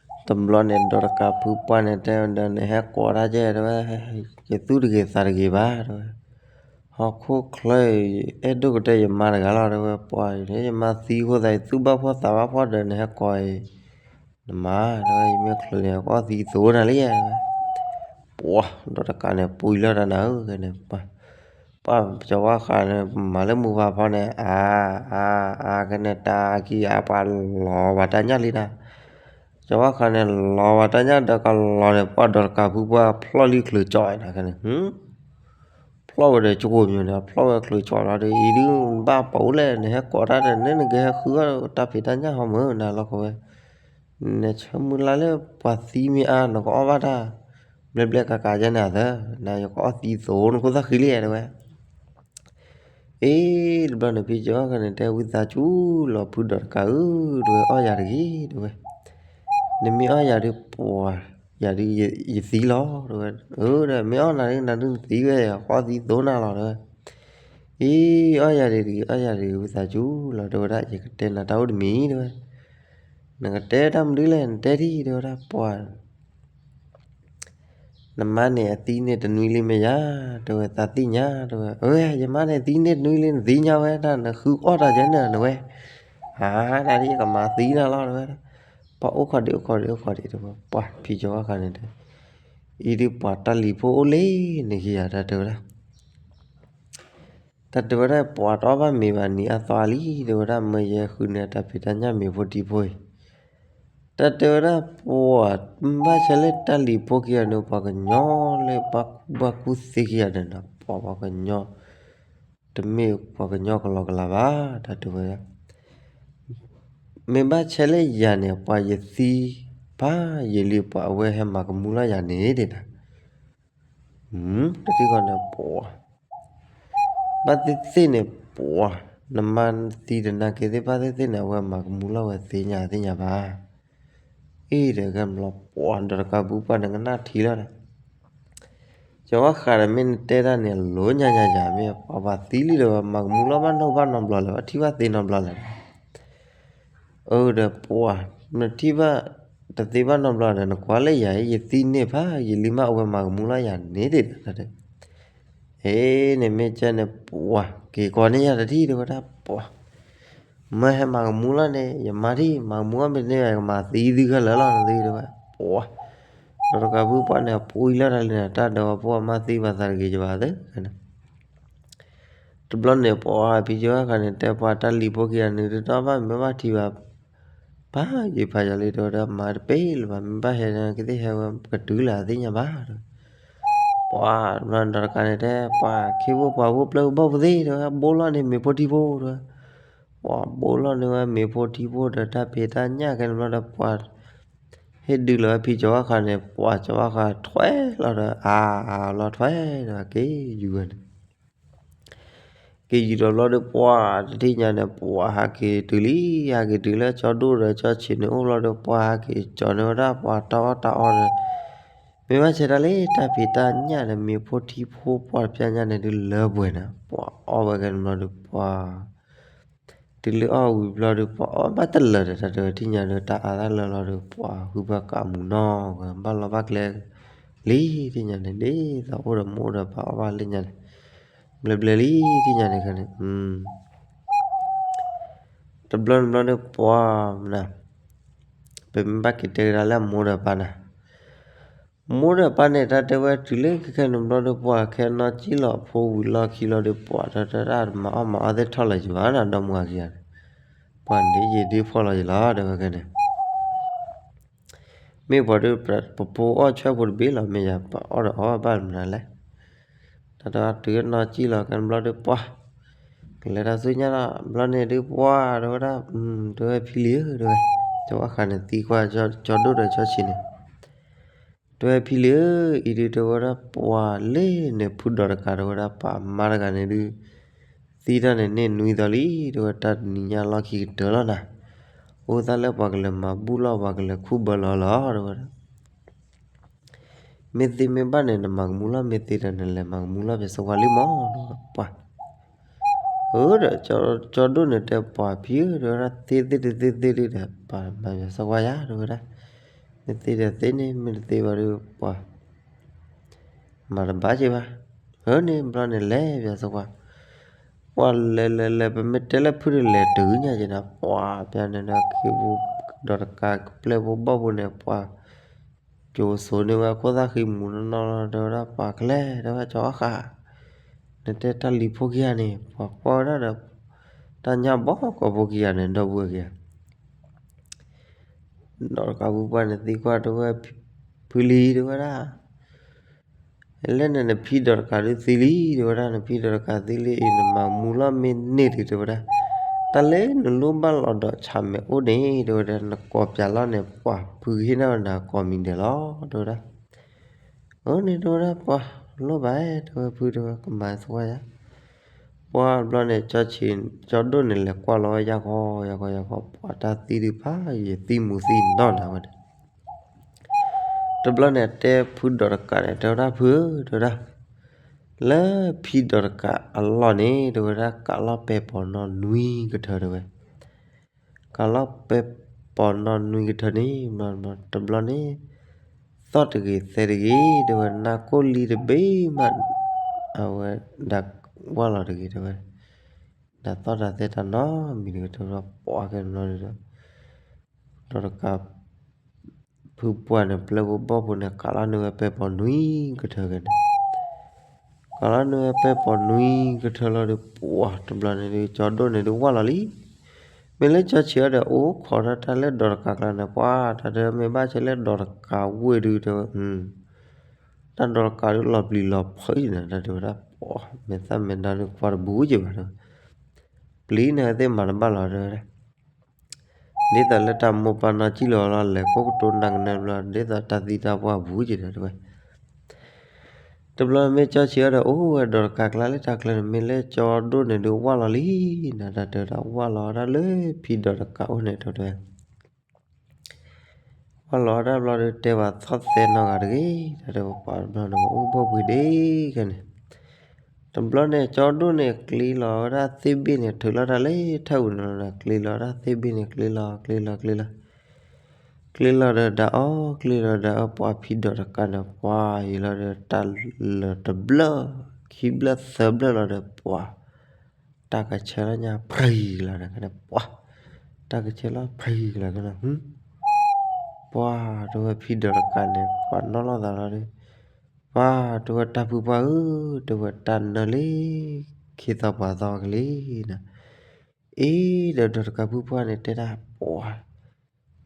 ဘျီန့ၣ် ဒီးတကးဖုပှၢ်န့ၣ် တဲဝဲဒီး နဟဲကိးတၢ်ကဲ တဲဝဲ ယသူၣ်တဂ့ၤသးတဂ့ၤဘၣ် တဲဝဲ ဟီၣ်ခိၣ်ချၢအံၤ အဲၣ်ဒိၣ်ကတၢၢ်ယမါတဂၤလီၤ တဲဝဲ ပှၤအံၤ ယမါသံအဃိသတး ယသူၣ်ဘၣ်ဖှီၣ်သးဘၣ်ဖှီၣ်ဒီး နဟဲကိးအံၤ နမါ တဲဝဲ ယမ့ၢ်ချုးန့ၣ် ကအီၣ်သံသိနၤလံ ပှၤ ဒီးတကးန့ၣ် ပှံၤလီၤတၢ်နၤဧၢ ခဲန့ၣ် ပှၤကၠီၤဘၣ်ဃးန့ၣ် မၤလၢမူကီၢ်ဖီန့ၣ် အါ အါ အါ ခဲန့ၣ် တၢ်အခံအါ ပှၤလီၤဝဲတၢ်ညၣ်လံနၤ ကၠီၤဘၣ်ဃးန့ၣ် လီၤဝဲတၢ်ညၣ်ဒီးကလီၤန့ၣ် ပှၤဒီးတကးဖုပှၢ်ဖျီၣ်လံချုးကၠီၤနၤ ခဲန့ၣ် ဖျီၣ်ဝဲဒီးကၠိကိးမံၤန့ၣ် ဖျီၣ်ဝဲချုးကၠီၤလီၤဒီး အံၤဒုးဘၣ်ပအိၣ်လဲၣ် နဟဲကိးတၢ်ဒီး နဲနကဟဲဃုအီၣ်တၢ်ဖံးတၢ်ညၣ်ဟီမုၢ်နၤလီၤ ကဝဲ နဆၢမုၢ်လၢ်လၢပှၤသံမ့ၢ်အါ နကအီၣ်ဘၣ်တၢ် ဘျဲၣ်ဘျဲၣ်ကးကးယဲန့ၣ်သၢ နယကအီၣ်သံသိနခိၣ်သၣ်ဃံလံ တဲဝဲ အ့ တဘျီန့ၣ် ဖံကၠီၤဘၣ်ဃးန့ၣ် တဲဝံသးစူၤလီၤ ဖုဒီးတကးဧၢ တဲဝဲ အီၣ်ယၤတဂ့ၤ တဲဝဲ နမ့ၢ်အီၣ်ယၤဒုး ပှၤ ယၤဒုး ယသံလီၤ တဲဝဲ အၢ ဒီးမ့ၢ်အီၣ်နၤဒုး နၤဒုးနသံဝဲ ယကအီၣ်သံသိနၤလီၤ တဲဝဲ အ့ အီၣ်ယၤဒုးတဂ့ၤ အီၣ်ယၤဒုး ဝံသးစူၤလီၤ တဲဝဲဒၣ် ယကတဲနၤတၢ်အိၣ်တမံၤ တဲဝဲ နကတဲတၢ်မနုၤလဲၣ် နတဲထံၣ် တဲဝဲဒၣ် ပှၤ နမါန့ၣ်အသံန့ၢ်တနွံလံမ့ၢ်ယၤ တဲဝဲ သးသ့ၣ်ညါ တဲဝဲ အဝဲ ယမါန့ၣ်သံန့ၢ်တနွံလံ နသ့ၣ်ညါဝဲဒၣ် နဃုအီၣ်တၢ်ယဲန့ၣ် နဝဲ ဟါ တၢ်ဒ်ယကမၤသံနၤလီၤ တဲဝဲဒၣ် ပှၤအိၣ်ခိးဒံး အိၣ်ခိးဒံး အိၣ်ခိးဒံး တဲဝဲ ပှၤဖံကၠီၤဘၣ်ဃးန့ၣ်တဲ အံၤဒုးပှၤတၢ်လံၤဖိအိၣ်လံန့ၣ်ကယၤ တၢ်တဲဝဲဒၣ် တၢ်တဲဝဲဒၣ် ပှၤတအီၣ်ဘၣ်မ့ၤဘၣ်နံၤအါသီအါလံ တဲဝဲဒၣ် မၢယဲဃုန့ၢ်တၢ်ဖံးတၢ်ညၣ်မ့ၤဖိတံၤဖိအံၤ တၢ်တဲဝဲဒၣ် ပှၤဘၣ်ဆၣ်လၢတၢ်လံၤဖိခံဂၤန့ၣ် ပှၤကညီလၢဘၣ်ကူဘၣ်ကူသ့ခံဂၤန့ၣ် ပှၤပှၤကညီ တမ့ၢ်ပှၤကညီကလီကလီဘၣ် တၢ်တဲဝဲဒၣ် မ့ၢ်ဘၣ်ဆၣ်လၢယၤန့ၣ် ပှၤယသံ ပၢ်ယလံၤ ပှၤအဝဲဟဲမၤကမူၤလီၤယၤန့ၣ်ဒၣ် တထံၣ်ဃီန့ၣ် ပှၤ ဘၣ်သ့ၣ်သ့ၣ်န့ၣ် ပှၤ နမါသံတနာ်က့ၤသ့ၣ် ဘၣ်သ့ၣ်သ့ၣ်န့ၣ် အဝဲမၤကမူၤလီၤဝဲသ့ၣ်ညါသ့ၣ်ညါဘၣ် အ့ၣ်ဒီးကဲဘျီ ပှၤ ဒီးတကးဘုပှၢ်န့ၣ်ကနၣ်ထံလီၤဒီး ကၠီၤဝါဃးဒီး မ့ၢ်နတဲတၢ်န့ၣ် အလိၤညါညါယၤ မ့ၢ်ပှၤပှၤသံလံဒီး မၤကမူၤလီၤဘၣ်နီၢ်ဘၣ်နီတဘျီလၢၤ ထံၣ်ဘၣ်သ့နီတဘျီလၢၤ အၢဒီးပှၤ နထံၣ်ဘၣ်တသ့ဘၣ်နီတဘျီဒီး နကွၢ်လၢယၤ ယသံန့ၢ်ဖး ယလံမၢ်အိၣ်ဝဲမၤကမူလီၤယၤန့ၣ်ဒၣ်. အ့န့ၣ်မ့ၢ်ကဲန့ၣ် ပှၤက့ၤကိးန့ၢ်ယၤတထံၣ်တဲဝဲဒၣ် ပှၤ မၢဟဲမၤကမူလီၤန့ၣ် ယမါထံၣ် မၤကမူအီၣ်မ့ၢ်န့ၢ်ယၤ ယကမၤသံသုခဲလၢာ်လီၤနသုတဲဝဲ ပှၤ ဒီးတကးဘုပှၤန့ၣ် အပူၤအံၤလၢတၢ်လံန့ၣ် တၢ်ဒၢးဝဲပှၤမၤသံဘၣ်သးတဂ့ၤယဘၣ်သ့ တဘျီန့ၣ် ပှၤဖံကၠီအခါန့ၣ် တဲပှၤတၢ်လံၤဖိခံဂၤန့ၣ် တတီဘၣ်မ့ၢ်ဘၣ်ထံဘၣ် ဖးယံၤဖးယၤလံ တဲဝဲဒၣ် မၤတပ့ၢ်လၢၤဘၣ် မ့ၢ်ဘၣ်ဟဲကသ့ၣ်ဟဲဝဲကတုၤလၢအသ့ၣ်ညါဘၣ် တဲဝဲ ပှၤတဘျီန့ၣ်ဒီးတကးန့ၣ် တဲပှၤခ့ဖိပှၤဖိပျဲၢ်ဖိဘီၣ်ဖိသ့ၣ် တဲဝဲ ဘိလီၤန့ၢ်မ့ၤဖိထံဖိ တဲဝဲ ပှၤဘိလီၤန့ၢ်ဝဲမ့ၤဖိထံဖိဒီးတၢ်ဖံးတၢ်ညၣ်ခဲန့ၣ်ဘျီဒီး ပှၤ ဟ့ၣ်ဒုးလီၤဝဲဖံကၠီအခါန့ၣ် ပှၤကၠီအခါထွဲလီၤဒီး အါအါလီၤထွဲဒီး က့ၤယူၤဝဲန့ၣ် က့ၤယူၤဒီးဘျီဒီး ပှၤတထံၣ်ညါန့ၣ် ပှၤဟးက့ၤတုၤလံ ဟးက့ၤတုၤလၢကၠီဒိၣ်ဒီးကၠီဆံးန့ၣ်အိၣ်ဘျီဒီး ပှၤဟးက့ၤကၠီန့ၢ်ဝဲဒၣ်ပှၤတၢ်အီၣ်တၢ်အီဒီး မ့ၢ်ဘၣ်ဆဲးတၢ်လၢတၢ်ဖံးတၢ်ညၣ်ဒီး မ့ၤဖိထံဖိပှၤတဖျဲညါန့ၣ် ဒုးလၢပှဲၤန့ၣ် ပှၤအီၣ်ဝဲကဲန့ၣ်ဘျီဒီး ပှၤ တုၤလၢအီၣ်ဝံၤဘျီဒီး ပှၤအီၣ်ဘၣ်တလၢာ်ဒီး တၢ်တဲဝဲထံၣ်ညါဒီး တၢ်အါတၢ်လၢာ်လီၤဒီး ပှၤဟုဘၣ်ကးမူနီၢ်ဝဲ ဘၣ်လီၤဘၣ်ကျဲလံ ထံၣ်ညါန့ၣ် ဒ်သိးအိၣ်ဒီးမိၢ်ဒီးပၢ်အီၣ်ဘၣ်လၢညါန့ၣ် ဘျဲဘျဲလံ ထံၣ်ညါန့ၣ်န့ၣ် တဘျီန့ၣ်ဘျီန့ၣ် ပှၤမနုၤ ပမ့ၢ်ဘၣ်က့ၤတဲကဒါလၢမိၢ်ဒီးပၢ်နၤ မိၢ်ဒီးပၢ်န့ၣ် တၢ်တဲဝဲတုၤလၢခဲခဲန့ၣ်ဘျီဒီး ပှၤခဲနီၢ်ကံၣ်လီၤအဖိဝံၤလီၢ်ခံလီၤဒီး ပှၤတၢ်တၢ်တၢ်မၤအီၣ်မၤအီၣ်သ့ၣ်ထီၣ်လီၤယံၤဘၣ်နၤ ဒီမါဝၤခံဂၤန့ၣ် ပှၤန့ၣ်ယဒ့ဖှီၣ်လီၤယံၤလီၤ တဲဝဲခဲန့ၣ် မ့ၢ်ပှၤဒီး ပဖိအီၣ်ဆွဲဖိတဘ့ၣ်လီၤ မ့ၢ်ယၤပအီၣ်ဒီးအီၣ်ဘၣ်မနုၤလဲၣ် တၢ်တၢ်တုၤနီၢ်ကံၣ်လီၤခဲန့ၣ်ဘျီဒီး ပှၤ ကလဲၤတၢ်ဆူညါလီၤ ဘျီန့ၣ်ဒုးပှၤ တဲဝဲဒၣ် တဲဝဲဖံလံၤဧၢ တဲဝဲ ကၠီဝါဃးန့ၣ်သံကွၢ် ကၠီဒိၣ်ဒီးကၠီဆံးန့ၣ် တဲဝဲဖံလံၤဧၢ အံၤဒုးတဲဝဲဒၣ် ပှၤလၢန့ၣ်ဖုဒီးတကး တဲဝဲဒၣ် ပှၤမါတဂၤန့ၣ်ဒုး သံတၢ်န့ၣ်န့ၢ်နွံသီလံ တဲဝဲ တၢ်တနံၤညါလီၢ်ခံကတၢၢ်လီၤနၤ အိၣ်သးလၢပှၤကလဲၤမၤဘူၣ်လီၤ ပှၤကလဲၤခူၣ်ဘၢလီၤလီၤ တဲဝဲဒၣ် မ့ၢ်သ့မ့ၢ်ဘၣ်န့ၣ် နမၤကမူလီၤ မ့ၢ်သ့ဒီးနလဲၤမၤကမူလီၤ ပျဲးစကွၢ်လံမီၢ် ပှၤ အၢဒီး ကၠီဒိၣ်န့ၣ်တဲပှၤဖံဧၢ တဲဝဲဒၣ် သ့သ့တသ့သ့ဒုးဒီး ပှၤမၤပျဲးစကွၢ်ယၤ တဲဝဲဒၣ် မ့ၢ်သ့ဒီးသ့န့ၣ် မ့ၢ်တသ့ဘၣ်ဒီး ပှၤ မၤတဘၣ်က့ၤဘၣ် အၢန့ၣ်ဘျီန့ၣ်လဲၤပျဲးစကွၢ် ပှၤလဲၤလဲၤလဲၤ ပမ့ၢ်တဲလၢဖုဒီးလဲၤတုၤညါက့ၤနၤ ပှၤပျဲးန့ၣ်ဒီး ခ့ဖိဒီးတကး ကပျဲၢ်ဖိဘီၣ်ဖိန့ၣ် ပှၤ ကၠိၤစိန့ၢ်ဝဲအခိၣ်သၣ်ဃံမူနီၢ်နီၢ်လီၤ တဲဝဲဒၣ် ပှၤကလဲၤ တဲဝဲကၠီအီၣ်ဃာ် နတဲတၢ်လံၤဖိခံဂၤန့ၣ် ပှၤကွၢ်ဝဲဒၣ်ဒီး တၢ်ညၣ်ဘီကီးဖိခံဂၤန့ၣ် ဒီပုၢ်ဝဲၢ်ခံဂၤ ဒီးတကးပူၤပှၤန့ၣ်သံကွၢ်တဲဝဲ ဖုလံၤတဲဝဲဒၣ် လၢန့ၣ်နဖံဒီးတကးဒုးသံလံ တဲဝဲဒၣ် နဖံဒီးတကးသံလံအံၤ နမၤမူလီၤမ့ၢ်န့ၢ်ဒုး တဲဝဲဒၣ် တၢ်လၢနလိၣ်ဘၣ်လီၤဒီးဆၣ်မဲာ်အိၣ်န့ၣ် တဲဝဲဒၣ် နကိးပျဲးလီၤန့ၣ် ပှၤဖုကဟ့ၣ်နၤဝဲနၤကိးမံၤဒဲးလီၤ တဲဝဲဒၣ် အၢန့ၣ်တဲဝဲဒၣ် ပှၤလိၣ်ဘၣ် တဲဝဲဖုတဲဝဲ ကမၤသကွၢ်ယၤ ပှၤဘျီန့ၣ် ကၠီဒိၣ်န့ၣ်လဲၤကွၢ်လီၤဝဲယၢ်ခီ ယၢ်ခီ ယၢ်ခီ ပှၤတၢ်သံဒုးဖးယံၤ သံမူၤသံနီၢ်နၤဝဲန့ၣ် တဘျီန့ၣ် တဲဖုဒီးတကးန့ၣ် တဲဝဲဒၣ်ဖု တဲဝဲဒၣ် လၢဖံဒီးတကးအလီၢ်န့ၣ် တဲဝဲဒၣ် ကးလီၤပဲာ်ပိာ်နီၣ်နွံကထၢတဲဝဲ ကးလီၤပဲာ်ပိာ်နီၣ်နွံကထၢန့ၣ် တဘျီန့ၣ် သီၣ်တဂ့ၤသဲတဂ့ၤ တဲဝဲ နၢ်ကိၣ်လံတဘ့ၣ်မး အဝဲဒၣ်ဝၢ်လီၤတဂ့ၤ တဲဝဲ ဒၣ်သီၣ်တၢ်သဲတၢ်နီတမံၤတဂ့ၤ တဲဝဲ ပှၤကဲန့ၣ်ဘျီဒီး ဒီးတကး ဖုပှၢ်န့ၣ် ပျဲၢ်ဖိဘီၣ်ဖိန့ၣ် ကးလီၤန့ၢ်ဝဲပဲာ်ပိာ်နွံကထၢခဲန့ၣ် ကးလီၤန့ၢ်ဝဲပဲာ်ပိာ်နွံကထၢလီၤဒီး ပှၤတဘျီန့ၣ်ဒုး ကၠီဒိၣ်န့ၣ်ဒုးဝၢ်လီၤလံ မ့ၢ်လၢကၠီဆံးအီၤဒီး အိၣ်ခိးထီၣ်တၢ်လၢဒီးတကးကျါန့ၣ် ပှၤတၢ်တဲမ့ၢ်ဘၣ်ဆဲးလၢဒီးတကးဝ့ၢ်ဒုးတဲဝဲ တၢ်ဒီးတကးဒုးလီၤပျံၤလီၤဖုးယံၤန့ၣ် တၢ်တဲဝဲဒၣ် ပှၤမဲာ်သၣ်မဲာ်ဒါဒုးကွၢ်တဘူးက့ၤဘၣ်တဲဝဲ ပျံၤန့ၣ်သ့ၣ်မၤတဘၣ်လီၤတဲဝဲဒၣ် ဒ်သိးလၢတၢ်မိၢ်ပၢ်နီၢ်ကံၣ်လီၤလီၤ လဲၤကိးကတိၤနၢ်ကနၢဘျီ ဒ်သိးတၢ်သံတၢ်ပှၢ်ဘူးက့ၤဒီးတဲဝဲ တဘျီမ့ၢ်ကၠီဆံးအီၤဒီး အိၣ်ဝဲဒီးတကးကျါလၢတၢ်ချၢန့ၣ် မ့ၢ်လၢကၠီဒိၣ်န့ၣ်ဒုးဝၢ်လီၤလံ နတၢ်တဲဝဲဒၣ် ဝၢ်လီၤဝဲဒၣ်လၢဖံဒီးတကးအိၣ်န့ၣ်တဲဝဲ ဝၢ်လီၤဝဲဒၣ်ဘျီဒီး တဲဘၣ်သီၣ်သဲနီတဂၤတဂ့ၤ တၢ်တဲဝဲပှၤတဘျီန့ၣ် အိၣ်ဘီၣ်ပှ့ၤဒ့ခဲန့ၣ် တဘျီန့ၣ် ကၠီဒိၣ်န့ၣ် ကျ့လီၤဝဲဒၣ်သ့ၣ်ဘ့ၣ်န့ၣ် ထုးလီၤတၢ်လၢထၢၣ်ပူၤန့ၣ်လီၤဒီး ကျ့လီၤဝဲဒၣ်သ့ၣ်ဘ့ၣ်န့ၣ် ကျ့လီၤ ကျ့လီၤ ကျ့လီၤ ကျ့လီၤဒီးဒၣ်အီၣ် ကျ့လီၤဒၣ်အီၣ် ပှၤဖံဒိးတကးန့ၣ် ပှၤယံၤလီၤဒီး တၢ်လၢာ်တဘျၢၣ် ခံဘျၢၣ်သၢဘျၢၣ်လီၤဒီး ပှၤ တၢ်ကဆၢလီၤညါ ဖှံလီၤဒီး ပှၤ တၢ်ကဆၢလီၤ ဖှံလီၤဒီး ပှၤတဲဝဲဖံဒိးတကးန့ၣ် ပှၤနီၣ်လိာ်သးလီၤဒီး ပှၤတဲဝဲတၢ်ဖုပှၢ်ဧၢ, တဲဝဲတၢ်နၢလံ, ခံသီပှၤသီကလံန့ၣ်, အ့ဒီး ဒီးတကးဖုပှၢ်န့ၣ်တဲဒၣ်ပှၤ,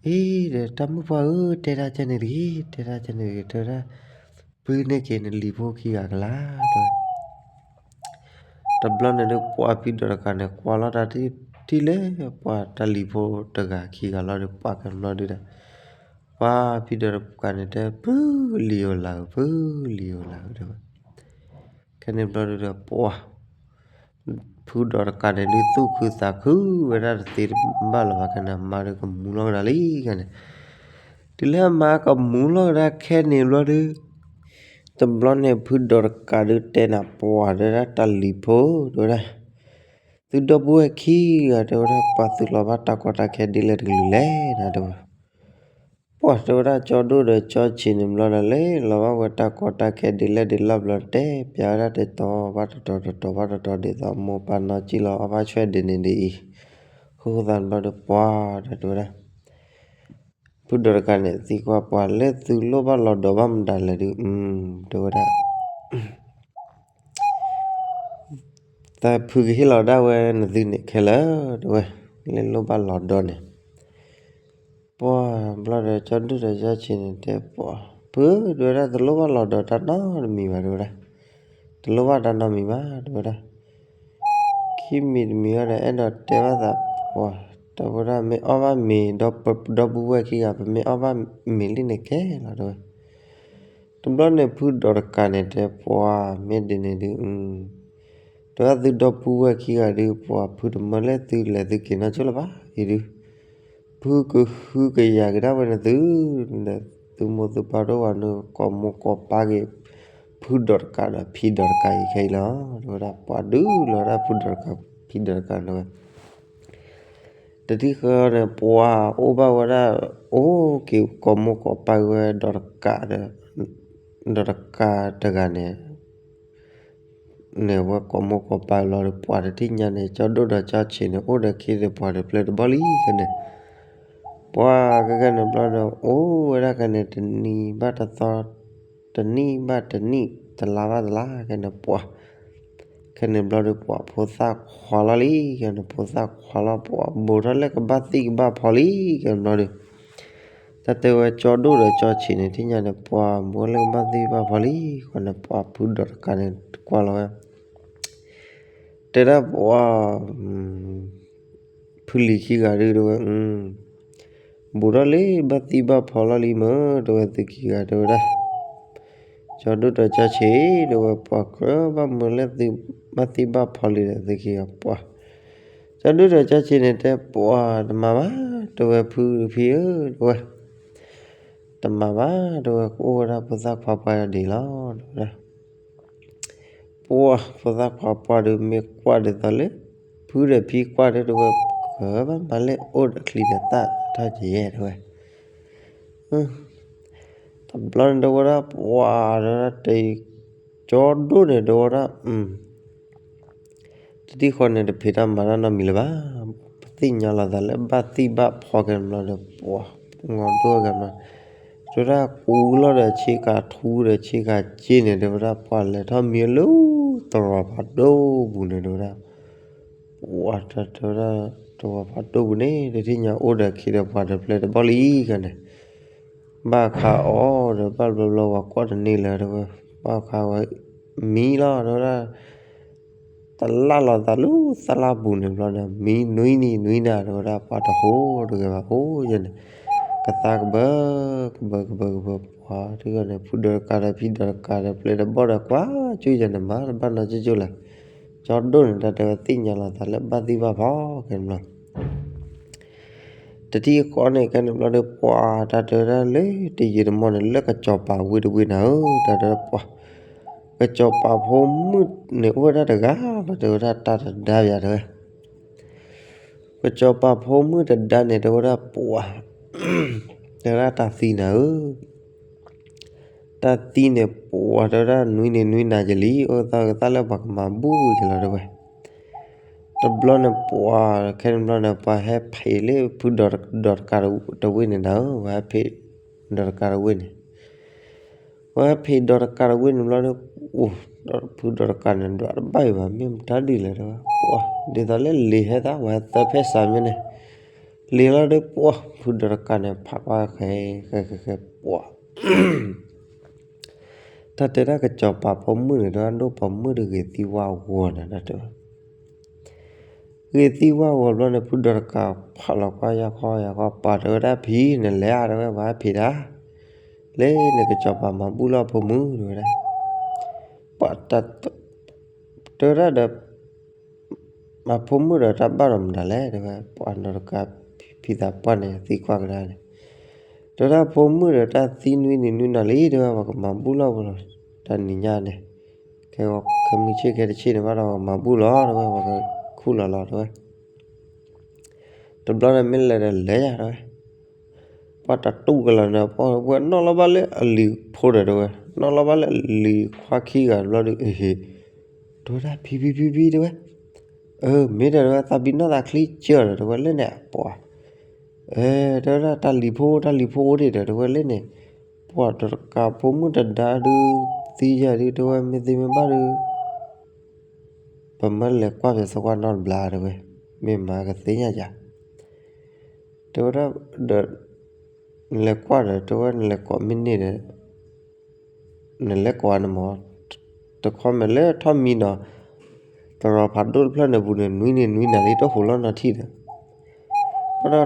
အ့ဒီးတၢ်မုၣ်ပှၢ်ဧၢ, တဲဒၣ်ကဲန့ၣ်တဂ့ၤ, တဲဒၣ်ကဲန့ၣ်တဂ့ၤ, တဲဝဲဒၣ်, ပုၢ်န့ၢ်က့ၤနလံၤဖိခံဂၤကလါ, တဲဝဲ တဘျီန့ၣ်ဒုး ပှၤဖံဒီးတကးန့ၣ် ကွၢ်လီၤတၢ်ထံၣ်လၢ ပှၤတၢ်လံၤဖိတဂၤခံဂၤလီၤဒီး ပှၤကညီဘျီဒုးဒီး, ပှၤဖံဒီးတကးန့ၣ်တဲ ပုၢ်လံၤဧိၤလၢ်ဧိၤ, ပုၢ်လံၤဧိၤလၢ်ဧိၤ တဲဝဲ, ခဲန့ၣ်ဘျီဒုးဒီး ပှၤ ဖုဒီးတကးန့ၣ်ဒုး သူၣ်ခုသးခုဝဲဒၣ်တသ့တဘၣ်လၢၤဘၣ် ခဲန့ၣ် အမါဒုးကမူလီၤကဒါလံ ခဲန့ၣ်, တုၤလၢအမါကမူလီၤကဒါခဲန့ၣ်ဘျီဒုး, တဘျီန့ၣ် ဖုဒီးတကးဒုးတဲနၤ ပှၤတဲဝဲဒၣ် တၢ်လံၤဖိ တဲဝဲဒၣ်, သုဒီပုၢ်ဝဲၢ်ခံဂၤ တဲဝဲဒၣ် ပှၤသုးလီၤဘၣ်တၢ်ကီတၢ်ခဲဒ်လဲၣ်တကလုာ်လဲၣ်န့ၣ် တဲဝဲ ပှၤတဲဝဲဒၣ် ကၠီဒိၣ်ဒီးကၠီဆံးန့ၣ်ဘျီဒီး လဲၤလီၤဘၣ်ဝဲတၢ်ကီတၢ်ခဲဒ်လဲၣ်ဒ်လဲၣ်ဘျီ တဲပၠးဝဲဒၣ်တတီၤဘၣ်တတီၤ တတီၤဘၣ်တတီၤ ဒ်သိးမိၢ်ပၢ်နီၢ်ကံၣ်လီၤအီၣ်ဘၣ်ဆွဲဒ်န့ၣ်ဒ်အံၤ, ဃိသးန့ၣ်ဘျီဒီး ပှၤဒီးတဲဝဲဒၣ်, ဖုဒီးတကးန့ၣ် သံကွၢ်ပှၤ လၢသုလိၣ်ဘၣ်လီၤဒီးဘၣ်မတၤလဲၣ်ဒုး တဲဝဲဒၣ် သးဖုကဟ့ၣ်လီၤဒၣ်ဝဲနသုန့ၣ်ခဲလၢာ် တဲဝဲ, လၢလိၣ်ဘၣ်လီၤဒီးန့ၣ်, ပှၤဘျီဒီး ကၠီဒိၣ်ဒီးကၠီဆံးန့ၣ်တဲပှၤ, ဖု တဲဝဲဒၣ် တလိၣ်ဘၣ်လီၤဒီးတၢ်နီတမံၤဘၣ် တဲဝဲဒၣ်, တလိၣ်ဘၣ်တၢ်နီတမံၤဘၣ် တဲဝဲဒၣ်, ခံမံၤတမံၤဃီဒီး အဲၣ်ဒိးတဲဘၣ်သးပှၤ, တဲဝဲဒၣ် မ့ၢ်အီၣ်ဘၣ်မ့ၤ ဒီပုၢ်ဝဲၢ်ခံဂၤ ပမ့ၢ်အီၣ်ဘၣ်မ့ၤလံန့ၣ်ခဲလီၤ တဲဝဲ တဘျီန့ၣ် ဖုဒီးတကးန့ၣ်တဲပှၤ မ့ၢ်ဒ်န့ၣ်ဒုး, တဲဝဲဒၣ် သုဒီပုၢ်ဝဲၢ်ခံဂၤဒုး ပှၤဖုတမၢလၢသုလဲၤသုက့ၤနီတဘျီလၢၤဘၣ်အံၤဒုး, ဖုကဟုကယာ်ကဒါဝဲန့ၣ်သု, ဒီးသုမိၢ်သုပၢ်တအိၣ်ဘၣ်န့ၣ် ကိးမိၢ်ကိးပၢ်က့ၤ ဖုဒီးတကးဒီးဖံဒီးတကးအံၤခဲအံၤလီၤ တဲဝဲဒၣ်, ပှၤဒုးလီၤဝဲဒၣ်ဖုဒီးတကး ဖံဒီးတကး တဲဝဲ တထံၣ်ဃီန့ၣ် ပှၤအိၣ်ဘၣ်ဝဲဒၣ်, အိၣ်က့ၤကိးမိၢ်ကိးပၢ်ဝဲ ဒီးတကးဒီး, ဒီးတကးတဂၤန့ၣ်, န့ၣ်ဝဲကိးမိၢ်ကိးပၢ်လီၤဒီး ပှၤတထံၣ်ညါန့ၣ် ကၠီဒိၣ်ဒီးကၠီဆံးန့ၣ် အိၣ်ဒီးခံဒီးပှၤဒီးပျဲၢ်တဘီလံ ခဲန့ၣ်, ပှၤကဲကဲန့ၣ်ဘျီဒီး အိၣ်ဝဲဒၣ်ခဲန့ၣ် တနံၤဘၣ်တသီ, တနံၣ်ဘၣ်တနံၣ် တလါဘၣ်တလါ ခဲန့ၣ်ပှၤ ခဲန့ၣ်ဘျီဒီး ပှၤဖိသၣ်ခွါလီၤလံ ခဲန့ၣ် ဖိသၣ်ခွါလီၤ ပှၤဘူးထီၣ်လၢကဘၣ်သံၣ်ကဘၣ်ဖီလံ ခဲန့ၣ်ဘျီဒီး, တၢ်တဲဝဲကၠီဒိၣ်ဒီးကၠီဆံးန့ၣ် ထံၣ်ညါန့ၣ် ပှၤဘူးလၢကဘၣ်သံၣ်ဘၣ်ဖီလံ ဃီန့ၣ် ပှၤဖုဒီးတကးန့ၣ် ကွၢ်လီၤဝဲ တဲဒၣ်ပှၤ ဖုလံၤခံဂၤဒုး တဲဝဲ, ဘူးထီၣ်လၢဘၣ်သံၣ်ဘၣ်ဖီလီၤလံမ့ၢ် တဲဝဲ သုခံဂၤ တဲဝဲဒၣ်, ကၠီဒိၣ်ဒီးကၠီဆံး တဲဝဲ ပှၤကြၢးဘၣ်မၢလၢသုဘၣ်သံၣ်ဘၣ်ဖီလံဒီး သုခံဂၤပှၤ, ကၠီဒိၣ်ဒီးကၠီဆံးန့ၣ်တဲပှၤ တမၤဘၣ် တဲဝဲ ဖုဖံဧၢ တဲဝဲ တမၤဘၣ် တဲဝဲ ကအိၣ်ဝဲဒၣ်ဖိသၣ်ခွါပှၢ်ဒ်လီၤ တဲဝဲဒၣ် ပှၤဖိသၣ်ခွါပှၢ်ဒီး မ့ၢ်ကွၢ်ဒ်သိးလၢ ဖုဒီးဖံကွၢ်ဒီး တဲဝဲ ကဘၣ်မၤလၢအိၣ်ဒီးချံဒီးသၣ်ထီၣ်ကယဲၢ် တဲဝဲ, တဘျီန့ၣ် တဲဝဲဒၣ် ပှၤ တဲဝဲဒၣ် တ ကၠီဒိၣ်န့ၣ် တဲဝဲဒၣ် တထံၣ်ဃီန့ၣ် တဖံးတၢ်မၤတၢ်နီတမံၤလၢၤဘၣ်, ပသ့ၣ်ညါလီၤသးလၢဘၣ်သံၣ်ဘၣ်ဖီကဲန့ၣ်ဘျီဒီး ပှၤ ငီၤဒိၣ်ကဲန့ၣ်ဘျီ, တဲဝဲဒၣ်ကူလီၤဒီးဆ့ကၤထူဒီးဆ့ကၤစ့န့ၣ် တဲဝဲဒၣ် ပှၤလဲၤထီၣ်မံလၢ တရီၤဖးဒိၣ်ပူၤန့ၣ် တဲဝဲဒၣ်, ပှၤ တဲဝဲဒၣ် တရီၤဖးဒိၣ်ပူၤန့ၣ် တထံၣ်ညါအိၣ်ဒီးခံဒီးပှၤဒီးပျဲၢ်တဘီလံ ခဲန့ၣ် ဘၣ်ခါအီၤဒီး ဘၣ်ဘျီဘျီဝဲကွၢ်တန့ၢ်လၢၤ တဲဝဲ, ဘၣ်ခါဝဲ မံလီၤ တဲဝဲဒၣ်, တလၢ်လီၤသးလၢသလၢ်ပူၤန့ၣ်ဘျီဒီး မံနွံနံၤနွံနၤ တဲဝဲဒၣ် ပှၤတဟူးတဂ့ၤဘၣ် အိၣ်ယဲန့ၣ်, ကသါကဘၢ ကဘၢ ကဘၢ ကဘၢ ပှၤထံၣ်ဃီန့ၣ် ဖုဒီးတကးဒီးဖံဒီးတကးဒီးပျဲၢ်တဘီဒီး ကွၢ်ကၠူၣ်ယဲန့ၣ် မၤတဘၣ်နီတကၠိၣ်လၢၤ, ကၠီဒိၣ်န့ၣ် တၢ်တဲဝဲသ့ၣ်ညါလီၤသးလၢဘၣ်သံၣ်ဘၣ်ဖီ ခဲန့ၣ်ဘျီ တထံၣ်ဃီန့ၣ် ခဲန့ၣ်ဘျီဒီး ပှၤ တၢ်တဲဝဲဒၣ်လၢတယံာ်တမီၢ်န့ၣ် လၢကစီၤပၤဝ့ၢ်တဝ့ၢ်နၤဧၢ, တၢ်တဲဝဲဒၣ်ပှၤ, ကစီၤပၤဖိမုၣ်န့ၣ်အိၣ်ဝဲဒၣ်တဂၤလီၤ တဲဝဲဒၣ်တၢ်တဒါယၤတဲဝဲ. ကစီၤပၤဖိမုၣ်တဒါန့ၣ် တဲဝဲဒၣ်ပှၤ, တဲဝဲဒၣ်တၢ်သံနၤဧၢ, တၢ်သံန့ၣ်ပှၤ တဲဝဲဒၣ်နွံနံၤနွံနၤကလံ အိၣ်သးကသၣ်လၢပှၤကမၤဘူၣ်ကလီၤတဲဝဲ. တဘျီန့ၣ်ပှၤ ခဲန့ၣ်ဘျီန့ၣ် ပှၤဟဲဖံးလၢဖုဒီးတကးတဝ့ၢ်န့ၣ်နၤဧၢ, ပှၤဟဲဖံးဒီးတကးတဝ့ၢ်န့ၣ် ပှၤဟဲဖံးဒီးတကးတဝ့ၢ်န့ၣ်ဘျီဒီး အိၣ်ဒီးဖုဒီးတကးန့ၣ် ဒွးတဘၣ်အံၤဘၣ် မ့ၢ်မတၤဒ်လဲၣ်တဲဝဲ, ပှၤ ဒ်သိးလၢလံာ်ဟဲသး ပှၤဟဲသၢဖဲစးမ့ၢ်န့ၣ်, လံာ်လီၤဒီးပှၤ ဖုဒီးတကးန့ၣ် ဖးကွၢ်ဃဲ ဃဲဃဲဃဲ ပှၤ တၢ်တဲဒၣ်ကစီၤပၤဖိမုၣ်န့ၣ် တဲဝဲဒၣ်ဒိၣ်ပိာ်မုၣ်တဂ့ၤသံဝါဂီၤနၤ တၢ်တဲဝဲ ဂ့ၤသံဝါဂီၤဘျီန့ၣ် ဖုဒီးတကးဖးလီၤကွၢ်ယၢ်ခီယၢ်ခီ ပှၤတဲဝဲဒၣ်ဖံးနလဲၣ်ဧါ တဲဝဲ ပှၤဟဲဖံးတၢ် လၢန့ၣ်ကစီၤပၤမၤဘူၣ်လီၤဖိမုၣ်တဲဝဲဒၣ်, ပှၤ တဲဝဲဒၣ်ဒီး မၤဖိမုၣ်ဒီးတၢ်ဘၣ်ဒီးမတၤလဲၣ် တဲဝဲ ပှၤဒီးတကးဖံးသးပှၢ်န့ၣ် သံကွၢ်ကဒါန့ၣ်, တဲဝဲဒၣ်ဖိမုၣ်ဒီးတၢ်သံနွံနံၤနွံနၤလံ တဲဝဲ ပှၤကမၤဘူၣ်လီၤဖိလီၤ တၢ်နံၤညါန့ၣ်, ခဲဂီၤခဲမုၢ်ဆ့ၣ်ခဲတဆ့ၣ်န့ၣ်ဘၣ်ဒီး ပှၤကမၤဘူၣ်လီၤ တဲဝဲ ပှၤကခူၣ်လီၤလီၤ တဲဝဲ တဘျီန့ၣ်မ့ၢ်လဲၤဒီးလဲၤယၤ တဲဝဲ, ပှၤတတူၢ်ကလီၤန့ၣ် ပှၤဝဲနီၣ်လီၤဘၣ်လၢအလံၤဖိဒီး တဲဝဲ, နီၣ်လီၤဘၣ်လၢအလံၤခွါခံဂၤတဘျီဒီး အဟ့ၣ် တဲဝဲဒၣ်ဖံဖံဖံဖံ တဲဝဲ, အၢ မ့ၢ်ဒီး တဲဝဲ သးဘံနီၣ်သးချံကၢဒီး တဲဝဲ လၢန့ၣ်ပှၤ တဲဝဲဒၣ်တၢ်လံၤဖိ တၢ်လံၤဖိအိၣ်ဒံးဒီး တဲဝဲ လၢန့ၣ် ပှၤဒီးတကးဖိမုၣ်တဒါဒုး သံယၤဒုး တဲဝဲ မ့ၢ်သ့မ့ၢ်ဘၣ်ဒုး ပမၢလဲၤကွၢ်ဖဲသကွၢ်နီတဘျီ တဲဝဲ, မ့ၢ်မၤကသ့ၣ်ညါယၤ, တဲဝဲဒၣ်ဒီး နလဲၤကွၢ်ဒီး တဲဝဲ နလဲၤကိးမ့ၢ်န့ၢ်ဒီး နလဲၤကိးန့ၣ်မး တခီမ့ၢ်လၢထီၣ်မံနီၤ သရိာ်ဖးဒိၣ်တဖျၢၣ်န့ၣ်ပူၤန့ၣ် နွံနံၤနွံနၤလံ တဟူးလီၤနီၢ်ထံၣ်ဒီး ဘၣ်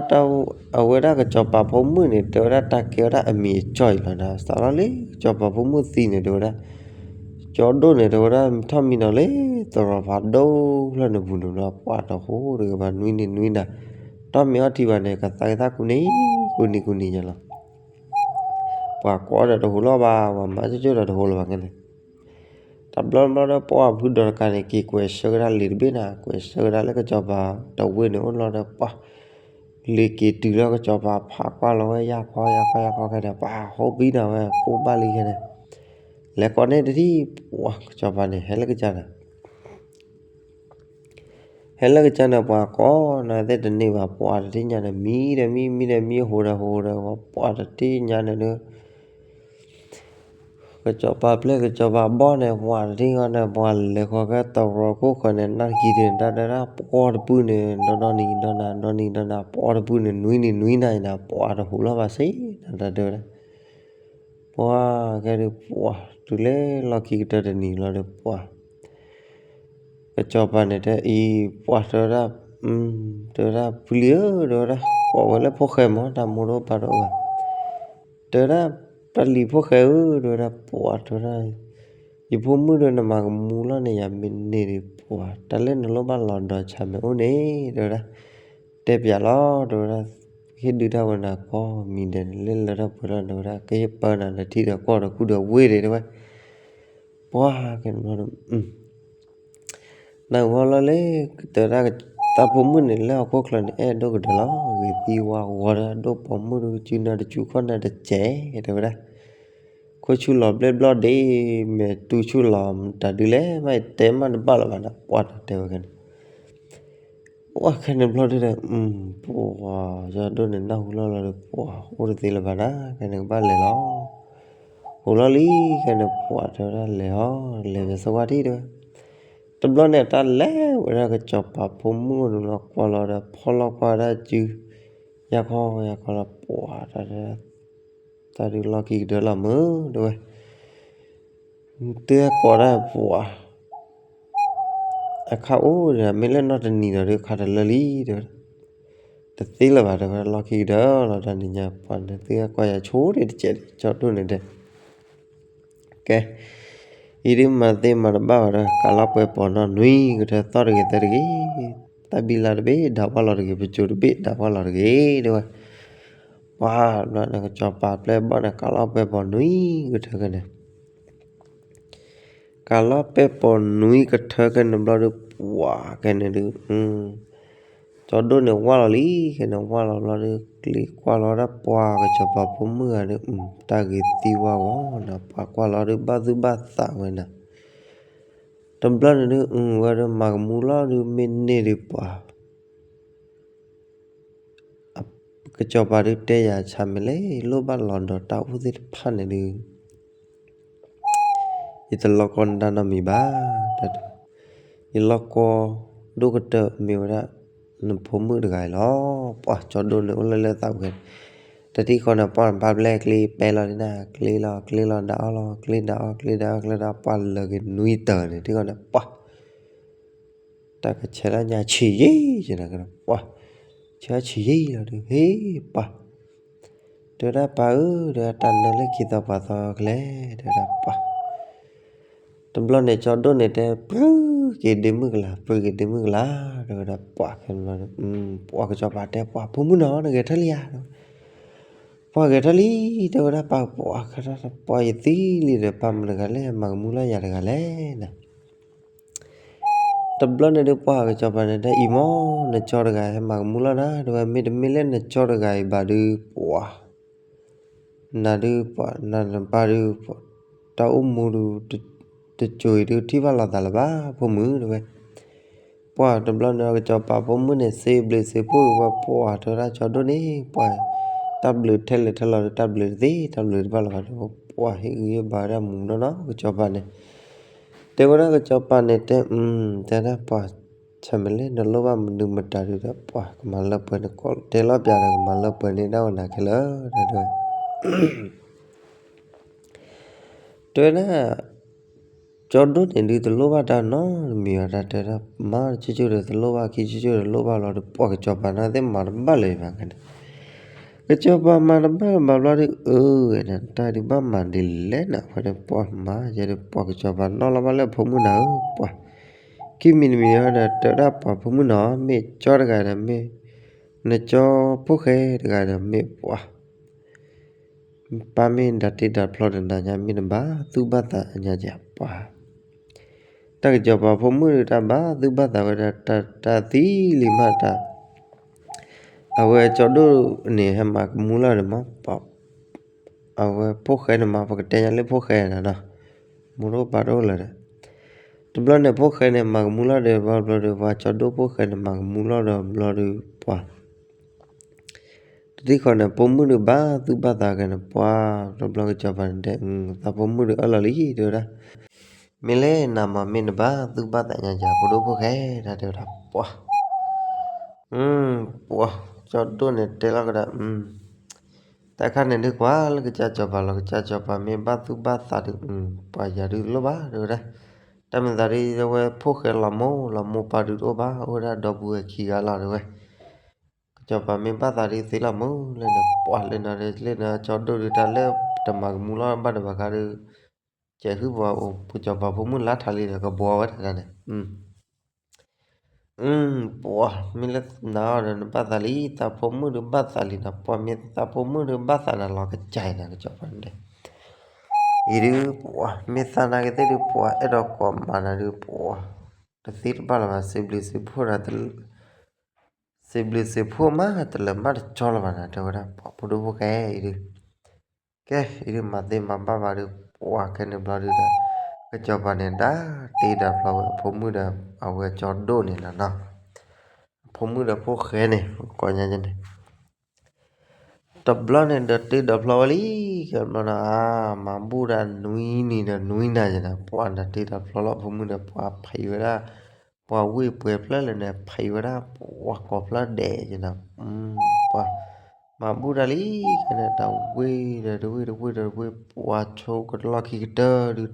ဒီး အဝဲဒၣ်ကစီၤပၤဖိမုၣ်န့ၣ် တဲဝဲဒၣ်တၢ်ကဲဝဲဒၣ်အမံၤအကၠီၢ်အံၤလီၤနၤ စးလီၤလံ ကစီၤပၤဖိမုၣ်သံန့ၣ် တဲဝဲဒၣ် ကၠီဒိၣ်န့ၣ် တဲဝဲဒၣ် ထီၣ်မံနီၤလၢ သရိာ်ဖးဒိၣ်ဖျၢၣ်န့ၣ်ပူၤန့ၣ်ဘျီ ပှၤတဟူးတဂ့ၤဘၣ် နွံနံၤနွံနၤ တီၢ်မ့ၢ်အီထံဘၣ်န့ၣ် ကသးကသၣ်ကူန့ၣ် ကူန့ၣ်ကူန့ၣ်ယလီၤ ပှၤကိးဒီးတဟူးလီၤဘၣ် ပှၤမၤကၠိကၠိဒီးတဟူးလီၤဘၣ်ကဲန့ၣ် တဘျီဘျီဒီး ပှၤဖုဒီးတကးန့ၣ် က့ၤကွဲးဆၢကဒါလံာ်တဘ့ၣ်နၤ ကွဲးဆၢကဒါလၢကစီၤပၤတဝ့ၢ်န့ၣ်အိၣ်လီၤဒီး ပှၤ လံာ်က့ၤတုၤလၢကစီၤပၤဖးကွၢ်လီၤဝဲယၢ်ခီယၢ်ခီယၢ်ခီခဲဒီး ပှၤဟိပံနၤဝဲ ကိးဘၣ်လံခဲန့ၣ် လဲၤကိးန့ၢ်တထံၣ် ပှၤကစီၤပၤန့ၣ် ဟဲလၢကစၢ်န့ၣ် ဟဲလၢကစၢ်န့ၣ် ပှၤကိးနၤသ့ၣ်တန့ၢ်ဘၣ် ပှၤတထံၣ်ညါန့ၣ် မံဒီးမံ မံဒီးမံ ဟူးဒီးဟူးဒီး ပှၤတထံၣ်ညါန့ၣ်ဒီး ကစီၤပၤပျဲၢ်ကစီၤပၤဘီၣ်န့ၣ် ပှၤတထံၣ်ဃီန့ၣ် ပှၤလဲၤဃီၤကဲသရိာ်ခိၣ်ဃၢၤန့ၣ် နၢ်ကံၤဒုး တၢ်တဲဒၣ် ပှီၢ်တပုၢ်န့ၣ် ဒီနံၤဒီနၤ ဒီနံၤဒီနၤ ပှီၢ်တပုၢ်န့ၣ် နွံနံၤနွံနၤအံၤနၤ ပှၤတဟူးလီၤဘၣ်စ့ၢ် တၢ်တဲဝဲဒၣ် ပှၤကဲဒုး ပှၤတုၤလၢလီၢ်ခံကတၢၢ်တနံၤလီၤဒီး ပှၤ ကစီၤပၤန့ၣ်တဲအံၤ ပှၤတဲဝဲဒၣ် တဲဝဲဒၣ် ဖုလံၤဧၢ တဲဝဲဒၣ် ကိးဝဲလၢဖိၣ်ဃဲမး တၢ်မိၢ်တအိၣ်ပၢ်တအိၣ်ဘၣ် တဲဝဲဒၣ် ပှၤလံၤဖိၣ်ဃဲဧၢ တဲဝဲဒၣ် ပှၤတဲဝဲဒၣ် ယဖိမုၣ်ဒီးနမၤကမူလီၤန့ၣ် ယမ့ၢ်န့ၢ်ဒံးပှၤ တၢ်လၢနလိၣ်ဘၣ်လီၤဒီးဆၣ်မ့ၢ်အိၣ်န့ၣ် တဲဝဲဒၣ် တဲပျးလီၤ တဲဝဲဒၣ် ဟ့ၣ်ဒုးတၢ်ဝဲနၤကိးမံၤဒဲး လၢလၢတၢ်ပှဲၤလီၤ တဲဝဲဒၣ် ကဟ့ၣ်ပၢနၤလၢထံဒီးကီၢ်ဒီးကူဒီးဝ့ၢ်ဒံး တဲဝဲ ပှၤကဲန့ၣ်ဘျီဒီး နၢ်ဟူလီၤလၢ တဲဝဲဒၣ် သးဖိမုၣ်န့ၣ် လၢဟီၣ်ခိၣ်ချၢန့ၣ် အဲၣ်ဒိၣ်ကတၢၢ်လီၤ ဂ့ၤသံဝါဂီၤဒီး ဒိၣ်ပိာ်မုၣ်တကစုနၤတစုခီၣ်နၤတစဲး တဲဝဲဒၣ် ခိၣ်ဆူၣ်လီၤဘျဲၣ်ဘျီၣ်ဒ့ မဲာ်တူဆူၣ်လီၤ မတၤဒုလဲၣ် မ့ၢ်တဲမးတဘၣ်လၢၤဘၣ်ဒီး ပှၤတၢ်တဲဝဲခဲန့ၣ် ပှၤခဲန့ၣ်ဘျီဒုဒီး ပှၤ ကၠီဒိၣ်န့ၣ် နၢ်ဟူလီၤလီၤဒီး ပှၤအိၣ်တသ့လၢၤဘၣ်နၤ ခဲန့ၣ်ကဘၣ်လဲၤလီၤ ဟူးလီၤလံ ခဲန့ၣ် ပှၤတဲဝဲဒၣ်လဲၤဟီ လဲၤဝဲသဝၢထံၣ်တဲဝဲ တဘျီန့ၣ် တၢ်လဲၤဝဲဒၣ်ကစီၤပၤဖိမုၣ်အိၣ်န့ၣ်လီၤ ကွၢ်လီၤဒီး ဖီၣ်လီၤကွၢ်ဒၣ်စု ယၢ်ခီယၢ်ခီလီၤ ပှၤတၢ်တဲ တၢ်ဒုးလီၢ်ခံကတၢၢ်လီၤမုၢ် တဲဝဲ သုဟဲကိးဒၣ်ပှၤ အခါအိၣ်ဒီး မ့ၢ်လၢနီၢ်တနံၤဒီး ဒုးခါတလၢလံ တဲဝဲ တသ့လၢၤဘၣ် တဲဝဲ လီၢ်ခံကတၢၢ်လီၤ တၢ်နံၤညါ ပှၤန့ၣ် သုဟဲကွၢ်ယၤဆိဒံးတစဲး ကၠီဒိၣ်န့ၣ်တဲ ကဲ အံၤဒုးမၤသ့မၤတဘၣ်ဘၣ်ဒီး ကးလီၤပှဲၤပိာ်နီၢ်နွံကတၢၢ်သီၣ်တဂ့ၤသၢတဂ့ၤ တၢ်ဘံလါတဘ့ၣ် ဒၣ်ပှၢ်လီၤတဂ့ၤ ပစိၤတဘ့ၣ် ဒၣ်ပှၢ်လီၤတဂ့ၤ တဲဝဲ ပှၤဘျီန့ၣ် ကစီၤပၤပျဲၢ်ဘီၣ်န့ၣ် ကးလီၤပှဲၤပိာ်နွံကတၢၢ်ခဲန့ၣ် ကးလီၤပဲၢ်ပိာ်နွံကထၢခဲန့ၣ်ဘျီဒီး ပှၤခဲန့ၣ်ဒုး ကၠီဒိၣ်န့ၣ်ဝၢ်လီၤလံ ခဲန့ၣ်ဝၢ်လီၤဘျီဒီး ကျ့ကွၢ်လီၤဒၣ်ပှၤကစီၤပၤဖိမုၣ်ဂၤဒီး တၢ်ဂ့ၤသံဝဲဂီၤနီၤ ပှၤကွၢ်လီၤဒီးဘၣ်သူၣ်ဘၣ်သးဝဲနီၤ တဘျီန့ၣ်ဒုး ဝဲဒၣ်မၤကမူလီၤဒုး မ့ၢ်န့ၢ်ဒုးပှၤ ကစီၤပၤဒုးတဲယၤဆၣ်မဲာ်လဲၣ် လိၣ်ဘၣ်လီၤဒီးတၢ်အိၣ်သ့ၣ်တဖၣ်န့ၣ်ဒုး ယတလီၢ်ကီနတၢ်နီတမံၤဘၣ်, ယလီၢ်ကီဒိၣ်ကတၢၢ်မ့ၢ်ဝဲဒၣ် နဖိမုၣ်တဂၤအံၤလီၤ. ပှၤကၠီဒိၣ်န့ၣ်အိၣ်လၢလၢသးပူၤခဲန့ၣ်, တထံၣ်ဃီန့ၣ် ပှၤပာ်ဘျဲၣ်ကျ့ပဲလီၤဒ်န့ၣ် ကျ့လီၤ ကျ့လီၤ ဒၣ်အီၣ်လီၤ ကျ့ဒၣ်အီၣ် ကျ့ဒၣ်အီၣ် ကျ့ဒၣ်အီၣ် ပှၤလၢာ်က့ၤနွံတၢၤန့ၣ် ထံၣ်ဃီန့ၣ် ပှၤ တၢ်ကဆဲးလၢညါဆံးယံာ် ယနၤကဒီး ပှၤ ဆဲးဆံးယံာ်လီၤဒုး ဟ့ၣ်ပှၤ တဲဝဲဒၣ်ပၢ်ဧၢ တဲဝဲဒၣ်တၢ်နၢၤလၢခံသီပှၤသီကလဲၣ် တဲဝဲဒၣ်ပှၤ တဘျီန့ၣ် ကၠီဒိၣ်န့ၣ်တဲ ပြုၢ်က့ၤဒ့မုၣ်ကလၤ ပြုၢ်က့ၤဒ့မုၣ်ကလၤ တဲဝဲဒၣ်ပှၤခဲန့ၣ်ဘျီ ပှၤကစီၤပၤတဲ ပှၤဖိမုၣ်နီၤ နဂဲၤထၢၣ်လံဧါ ပှၤဂဲၤထၢၣ်လံ တဲဝဲဒၣ်ပၢ် ပှၤ ပှၤယသံလံဒီး ပၢ်မတၤတဂၤလဲၣ် မၤကမူလၢယၤတဂၤလဲၣ်နၤ တဘျီန့ၣ်ဒုး ပှၤကစီၤပၤန့ၣ်တဲ အံၤမ့ၢ် နကၠီတဂၤဟဲမၤကမူလီၤနၤ တဲဝဲ မ့တမ့ၢ်လၢနကၠီတဂၤအံၤဘၣ်ဒုး ပှၤ နၤဒုး ပှၤ နၤနပၢ်ဒုး တၢ်အိၣ်မူဒုး တစိၤအံၤဒုး ထံၣ်ဘၣ်လိာ်သးလၢၤဘၣ် ဖိမုၣ် တဲဝဲ ပှၤတဘျီန့ၣ် ကစီၤပၤဖိမုၣ်န့ၣ် စံးဘျုးစံးဖှိၣ်ဝဲ ပှၤ တဲဝဲဒၣ်ကၠီဒိၣ်န့ၣ် ပှၤ တၢ်ဘျုးထဲလဲၣ်ထဲလီၤဒီး တၢ်ဘျုးတသ့ တၢ်ဘျုးတဘၣ်လၢၤဘၣ်ဒီး ပှၤဟ့ၣ်ဂံၢ်ဟ့ၣ်ဘါဝဲဒၣ်မူနီၢ်နီၢ် ကစီၤပၤန့ၣ် တဲဝဲဒၣ်ကစီၤပၤန့ၣ်တဲ တဲဒၣ်ပှၤ ဆၣ်မဲာ်လဲၣ် နလိၣ်ဘၣ်မနုၤမတၤဒုးဒီး ပှၤကမၤလၢပှဲၤန့ၣ် ကီၢ်တဲလီၤပျးဒီး ကမၤလၢပှဲၤန့ၢ်ဒၣ်ဝဲနၤခဲလၢာ် တဲဝဲ တဲဝဲဒၣ် ကၠီဒိၣ်န့ၣ်ဒုး တလိၣ်ဘၣ်တၢ်နီတမံၤဘၣ် တၢ်တဲဒၣ် မၤတကၠိကၠိဒီးတလိၣ်ဘၣ် ခံကၠိကၠိဒီးတလိၣ်ဘၣ်လီၤဒီး ပှၤကစီၤပၤန့ၣ်သ့ၣ်မၤတဘၣ်လၢၤဘၣ်န့ၣ် ကစီၤပၤမၤတဘၣ်ဘၣ်ဘျီဒီး အၢ ဝဲန့ၣ် တၢ်ဒုးဘၣ်မၤဒ်လဲၣ်နၤ ဖဲဒီးပှၤမၤယဲဒီး ပှၤကစီၤပၤနီၣ်လီၤဘၣ်လၢဖိမုၣ်နၤဧၢ ပှၤ ခံမံၤတမံၤဒီး တဲဝဲဒၣ်ပှၤဖိမုၣ်နီၤ မ့ၢ်ကၠီတဂၤဒီးမ့ၢ် နကၠီဖိၣ်ဃဲတဂၤဒီးမ့ၢ်ပှၤ ပၢ်မ့ၢ်ဒၣ်တ့ဒၣ်ဖျီဒီးနၤညါ မ့ၢ်နဘၣ်သူၣ်ဘၣ်သးညါယၤ ပှၤ တၢ်ကစီၤပၤဖိမုၣ်ဒီး တၢ်ဘၣ်သူၣ်ဘၣ်သးဝဲဒၣ် တၢ်သံလံမးတၢ် အဝဲကၠီဒိၣ်န့ၣ် ဟဲမၤကမူလီၤဒီးမး အဝဲဖိၣ်ဃဲန့ၣ်မး ပကတဲညါလၢဖိၣ်ဃဲနၤနီၤ မိၢ်တအိၣ်ပၢ်တအိၣ်လၢၤဒီး တဘျီန့ၣ် ဖိၣ်ဃဲန့ၣ် မၤကမူလီၤဒီး ဘျီဘျီဒီး ပှၤကၠီဒိၣ်ဖိၣ်ဃဲန့ၣ် မၤကမူလီၤဒီး ဘျီဒီး ပှၤ တထံၣ်ဃီန့ၣ် ဖိမုၣ်ဒီးဘၣ်သူၣ်ဘၣ်သးကဲန့ၣ် ပှၤ တဘျီကစီၤပၤန့ၣ်တဲ သးဖိမုၣ်ဒီးအၢၣ်လီၤလံ တဲဝဲဒၣ် မ့ၢ်လဲၣ်နၤမး မ့ၢ်နဘၣ်သူၣ်ဘၣ်သးညါယၤ ဖိဒိၣ်ဖိၣ်ဃဲ တၢ်တဲဝဲဒၣ် ပှၤ ပှၤ ကၠီဒိၣ်န့ၣ်တဲလီၤကဒီး တၢ်ခါန့ၣ်ဒုးကွၢ်လၢကစၢ်စီၤပၤလီၤ ကစၢ်စီၤပၤမ့ၢ်ဘၣ်သူၣ်ဘၣ်သးဒုး ပှၤယၤဒုးတလိၣ်ဘၣ် တဲဝဲဒၣ် တၢ်မ့ၢ်သးဒ်ဝဲဖိၣ်ဃဲလီၤမိၢ် လီၤမိၢ်ပၢ်ဒုးတအိၣ်ဘၣ် အိၣ်ဝဲဒၣ်ဒီပုၢ်ဝဲၢ်ခံဂၤလီၤ တဲဝဲ ကစီၤပၤမ့ၢ်ဘၣ်သးဒုးသ့လီၤမိၢ် လၢန့ၣ် ပှၤလၢနၤလၢနၤ ကၠီဒိၣ်ဒုး တၢ်လၢတမၤကမူလီၤဘၣ်ဒီးဘၣ်ဃးဒီး ကဲဟုၣ်ပှၤအိၣ် ကစီၤပၤဖိမုၣ်လါထးလံဒီး ကဘှီဝဲတၢ်န့ၣ် ပှၤ မ့ၢ်လၢနၤအီၤဒီး နဘၣ်သးလံ သးဖိမုၣ်ဒုးဘၣ်သးလံနၤ ပှၤမ့ၢ်သးဖိမုၣ်ဒုးဘၣ်သးနၤလီၤကစၢ်အံၤနၤ ကစီၤပၤန့ၣ် အံၤဒုး ပှၤ မ့ၢ်သးနာ်က့ၤသ့ၣ်ဒုး ပှၤအဲၣ်ဒိးကိးမးနၤဒုး ပှၤ တသ့တဘၣ်လၢၤဘၣ် စံးဘျုးစံးဖှိၣ်နၤ စံးဘျုးစံးဖှိၣ်မး တလၢၤမးတကၠီလၢၤဘၣ်နၤ တဲဝဲဒၣ် ပှၤဖိဒိၣ်ဖိၣ်ဃဲအံၤဒုး ကဲ အံၤဒုးမၤသ့မၤဘၣ်ဘၣ်ဒုး ပှၤခဲန့ၣ်ဘျီဒုးဒီး ကစီၤပၤန့ၣ် ဒၣ်တ့ဒၣ်ဖျီဝဲအဖိမုၣ်ဒီး အဝဲကၠီဒိၣ်န့ၣ်လီၤနီၤ အဖိမုၣ်ဒီးဖိၣ်ဃဲန့ၣ် ကိးညါန့ၣ် တဘျီန့ၣ်ဒီးတ့ဒၣ်ဖျီဝဲလံ ကဲဘျီနီၤ အါ မၤဘူၣ်ဒၣ်နွံနံၤဒီးနွံနၤယဲနီၤ ပှၤဒၣ်တ့ဒၣ်ဖျီလီၤ ဖိမုၣ်ဒီးပှၤဖံးဝဲဒၣ် ပှၤဝ့ၢ်ပှဲၤဖျၢၣ်လၢန့ၣ် ဖံးဝဲဒၣ် ပှၤကိးဖျၢၣ်ဒဲးယဲနီၤ ပှၤ မၤဘူၣ်ဒၣ်လံ ကဲန့ၣ် တၢ်ဝ့ၢ်ဒီးတဝ့ၢ်တဝ့ၢ်ဒီးတဝ့ၢ် ပှၤဆိကလီၢ်ခံကတၢၢ်ဒုး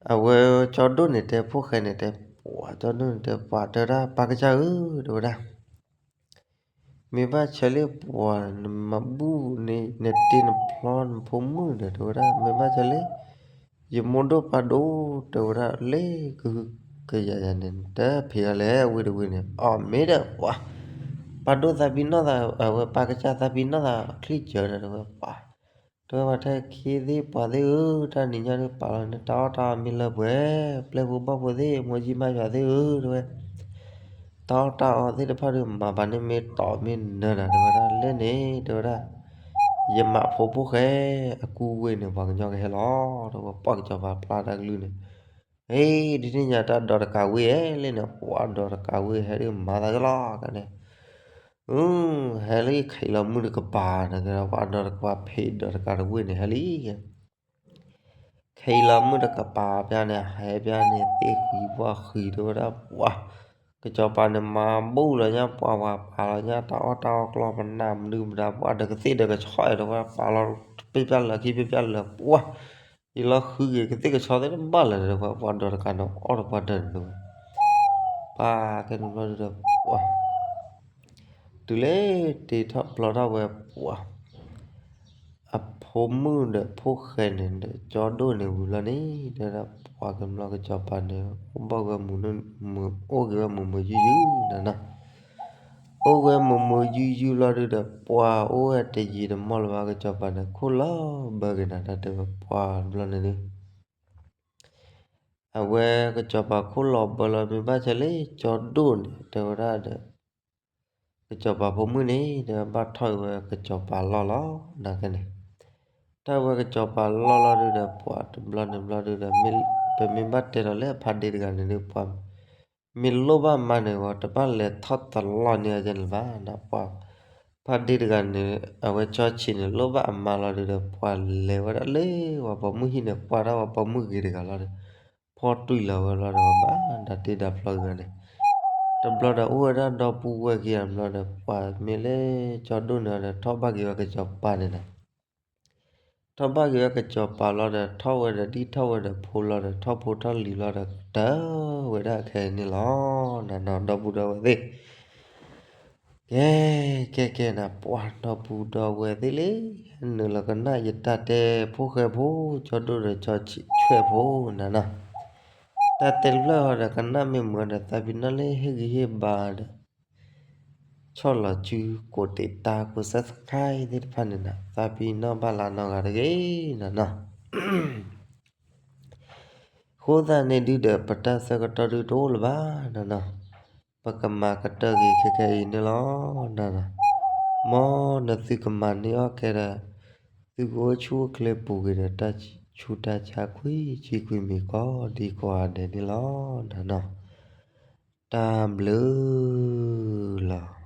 အဝဲကၠီဒိၣ်န့ၣ်တဲ ဖိၣ်ဃဲန့ၣ်တဲ ပှၤကၠီဒိၣ်န့ၣ်တဲ ပှၤတဲဒၣ် ပၢ်ကစၢ်ဧၢ တဲဝဲဒၣ် မ့ၢ်ဘၣ်ဆၢလၢပှၤ နမၤဘူၣ်န့ၣ် နတ့နဖျီနဖိမုၣ်ဒီး တဲဝဲဒၣ် မ့ၢ်ဘၣ်ဆၢလၢ ယမိၢ်ဒိၣ်ပၢ်ဒိၣ် တဲဝဲဒၣ် လၢကဟုကယာ်ယၤန့ၣ် တဖံးအီၤလဲၣ် ဝ့ၢ်တဝ့ၢ်န့ၣ် အီၣ်မ့ၢ်ဒီးပှၤ ပၢ်ဒိၣ်သးပ့ၤနီၣ်သး အဝဲပၢ်ကစၢ်သးပ့ၤနီၣ်သး ချံၣ်စၢၤဒီး တဲဝဲပှၤ တဲဝဲပှၤထဲခံသ့ၣ်ပှၤသ့ၣ်ဧၢ, တၢ်နံၤညါဒုးပာ်လီၤန့ၢ်တၢ်အီၣ်တၢ်အီမ့ၢ်လၢပှဲၤ, ပျဲၢ်ဖိဘီၣ်ဖိသ့ၣ် မိၢ်ယံမါယွၤသ့ၣ်ဧၢ, တဲဝဲ တၢ်အီၣ်တၢ်အီသ့ၣ်တဖၣ်ဒုးမၤဘၣ်န့ၣ်မ့ၢ်တီမ့ၢ်နၢၤနၤ တဲဝဲဒၣ်လဲၣ်န့ၣ် တဲဝဲဒၣ် ယမးဖိဖိၣ်ဃဲအကူဝ့ၢ်န့ၣ် ပှၤကညီကဟဲလီၤ တဲဝဲ ပှၢ်ကစီၤပၤဖျါတၢ်ကလုၢ်န့ၣ်, ဟ့ၣ် ဒ်န့ၣ်ညါတၢ်ဒီးတကးဝ့ၢ်ဧဲလဲၣ်န့ၣ် ပှၢ်ဒီးတကးဝ့ၢ်ဟဲဒုးမၤသးကလီၤကန့ၣ် အ ဟဲလၢခံးလီၤမုၢ်တကပၤန့ၣ် ပှၤဒီးတကပၤဖံးဒီးတကးတဝ့ၢ်န့ၣ် ဟဲလံ ခံးလီၤမုၢ်တကပၤဖဲန့ၣ် ဟဲဖဲန့ၣ် သ့ၣ်ဃံပှၢ်ဃံ တဲဝဲဒၣ်ပှၤ, ကစီၤပၤန့ၣ် မၤဘူၣ်လီၤညါ ပှၤဝၤပာ်လီၤညါ တၢ်အီၣ်တၢ်အီကျီၢ်ပနၢ်မနုၤမတၤ ပှၤဒီးကသ့ၣ်ဒီးကဆီအံၤ တဲဝဲ ပာ်လီၤ ပ့ပျၢ်လၢခံ ပ့ပျၢ်လၢပှၢ်, ယလီၤဃုက့ၤ ကသ့ၣ်ကဆီသ့ၣ်တဘၣ်လၢၤ တဲဝဲ ပှၤဒီးတကးန့ၣ် အီၣ်တပှၢ်တၢၢ်န့ၣ် တဲဝဲ ပၢ်ကဲန့ၣ်ဘျီဒုဒီးပှၤ တုၤလၢတ့ထီၣ်ပျီထီၣ်ဝဲပှၤ အဖိမုၣ်ဒီးဖိၣ်ဃဲန့ၣ်ဒီး ကၠီဒိၣ်န့ၣ်ဝံၤလီၤန့ၣ် တဲဝဲဒၣ်ပှၤကမျီကစီၤပၤန့ၣ် အိၣ်ဘၣ်ဝဲမုာ် အိၣ်က့ၤဝဲမုာ်မုာ်ယုၢ်ယုၢ်နၤနီၤ, အိၣ်ဝဲမုာ်မုာ်ယုၢ်ယုၢ်လီၤဒုဒီး ပှၤအိၣ်ဝဲတယံာ်တမီၢ်လၢၤဘၣ် ကစီၤပၤန့ၣ် ခိၣ်လီၤဘၢက့ၤနၤ တၢ်တဲဝဲပှၤတဘျီန့ၣ်ဒု အဝဲကစီၤပၤခိၣ်လီၤဘၢလီၤ မ့ၢ်ဘၣ်ဆၣ်လၢကၠီဒိၣ်န့ၣ် တဲဝဲဒၣ်ဒီး ကစီၤပၤဖိမုၣ်န့ၣ် တဲဝဲဘၣ်ထီၣ်အံၤဝဲကစီၤပၤလီၢ်လီၤ နၤကဲန့ၣ်, ထီၣ်ဝဲကစီၤပၤလီၢ်လီၤဒုဒီး ပှၤတဘျီန့ၣ်ဘျီဒုဒီး ပမ့ၢ်ဘၣ်တဲဒီးလၢအဖါဒ့တဂၤန့ၣ်ဒု ပှၤ မ့ၢ်လိၣ်ဘၣ်မါန့ၣ်ဂီၤ တဘၣ်လဲၤထီၣ်တလီၢ်န့ၢ်အီၤကဲန့ၣ်ဘၣ် ဒီးပှၤ ဖါဒ့တဂၤန့ၣ် အဝဲကၠီဆံးန့ၣ် လိၣ်ဘၣ်အမါလီၤဒုဒီး ပှၤလဲၤဝဲဒၣ်လၢပှၤပိာ်မုၣ်ဟံၣ်န့ၣ် ကွၢ်တၢ်ပှၤပိာ်မုၣ်ဂ့ၤတဂၤလီၤဒီး ဖီၣ်တွံၢ်လီၤဝဲလီၤဒီး ဘၣ်ဒၣ်တ့ဒၣ်ဖျီက့ၤဝဲန့ၣ်, တဘျီဒီးအိၣ်ဝဲဒၣ်ဒီပုၢ်ဝဲၢ်ခံဂၤတဘျီဒီး ပှၤမ့ၢ်လၢကၠီဒိၣ်န့ၣ်ဒီး ထီၣ်ဘၣ်က့ၤဝဲကစီၤပၤန့ၣ်နၤ ထီၣ်ဘၣ်က့ၤဝဲကစီၤပၤလီၤဒီး ထီၣ်ဝဲဒီးဒ်ထီၣ်ဝဲဒီးဖိလီၤဒီး ထီၣ်ဖိထီၣ်လံၤလီၤဒီး တၢ်ဝဲဒၣ်ခဲအံၤန့ၣ်လီၤ နၤနီၤ ဒီပုၢ်ဒီဝဲၢ်သ့ၣ် ကဲ ကဲ ကဲနၤ ပှၤဒီပုၢ်ဒီဝဲၢ်သ့ၣ်လံ, နုာ်လီၤကနၣ်ယတၢ်တဲဖိၣ်ဃဲဖိ ကၠီဒိၣ်ဒီးကၠီဆံးဆွဲၣ်ဖိနၤနီၤ, တၢ်တဲတဖျၢၣ်ဟီဒီး ကနၣ်မ့ၢ်မုာ်ဒီး သးပ့ၤနီၣ်လၢဟ့ၣ်ဂံၢ်ဟ့ၣ်ဘါဒီး ဆီၣ်လီၤစု ကိးတ့ၢ်တၢ် ကိး subscribe သ့ၣ်တဖၣ်န့ၣ်နၤ သးပ့ၤနီၣ်ဘၣ်လၢနီၢ်ဂၤတဂ့ၤနၤနီၤ အဃိသတးန့ၣ်ဒုဒီး ပတၢ်ဆၢကတီၢ်ဒုတအိၣ်လၢၤဘၣ်နၤနီၤ, ပကမၤကတၢၢ်က့ၤခဲခဲအံၤန့ၣ်လီၤနၤနီၤ, မ်နသုကမၤန့ၢ်အီၣ်ကဲဒီး သုကအိၣ်ဆူၣ်အိၣ်ချ့ပူၤက့ၤဒီး တၢ်ဆူးတၢ်ဆါခွံဆံခွံမံၤကိးဒံကိးဂၤဒဲးန့ၣ်လီၤနၤနီၤ, တၢ်ဘျုးလီၤ.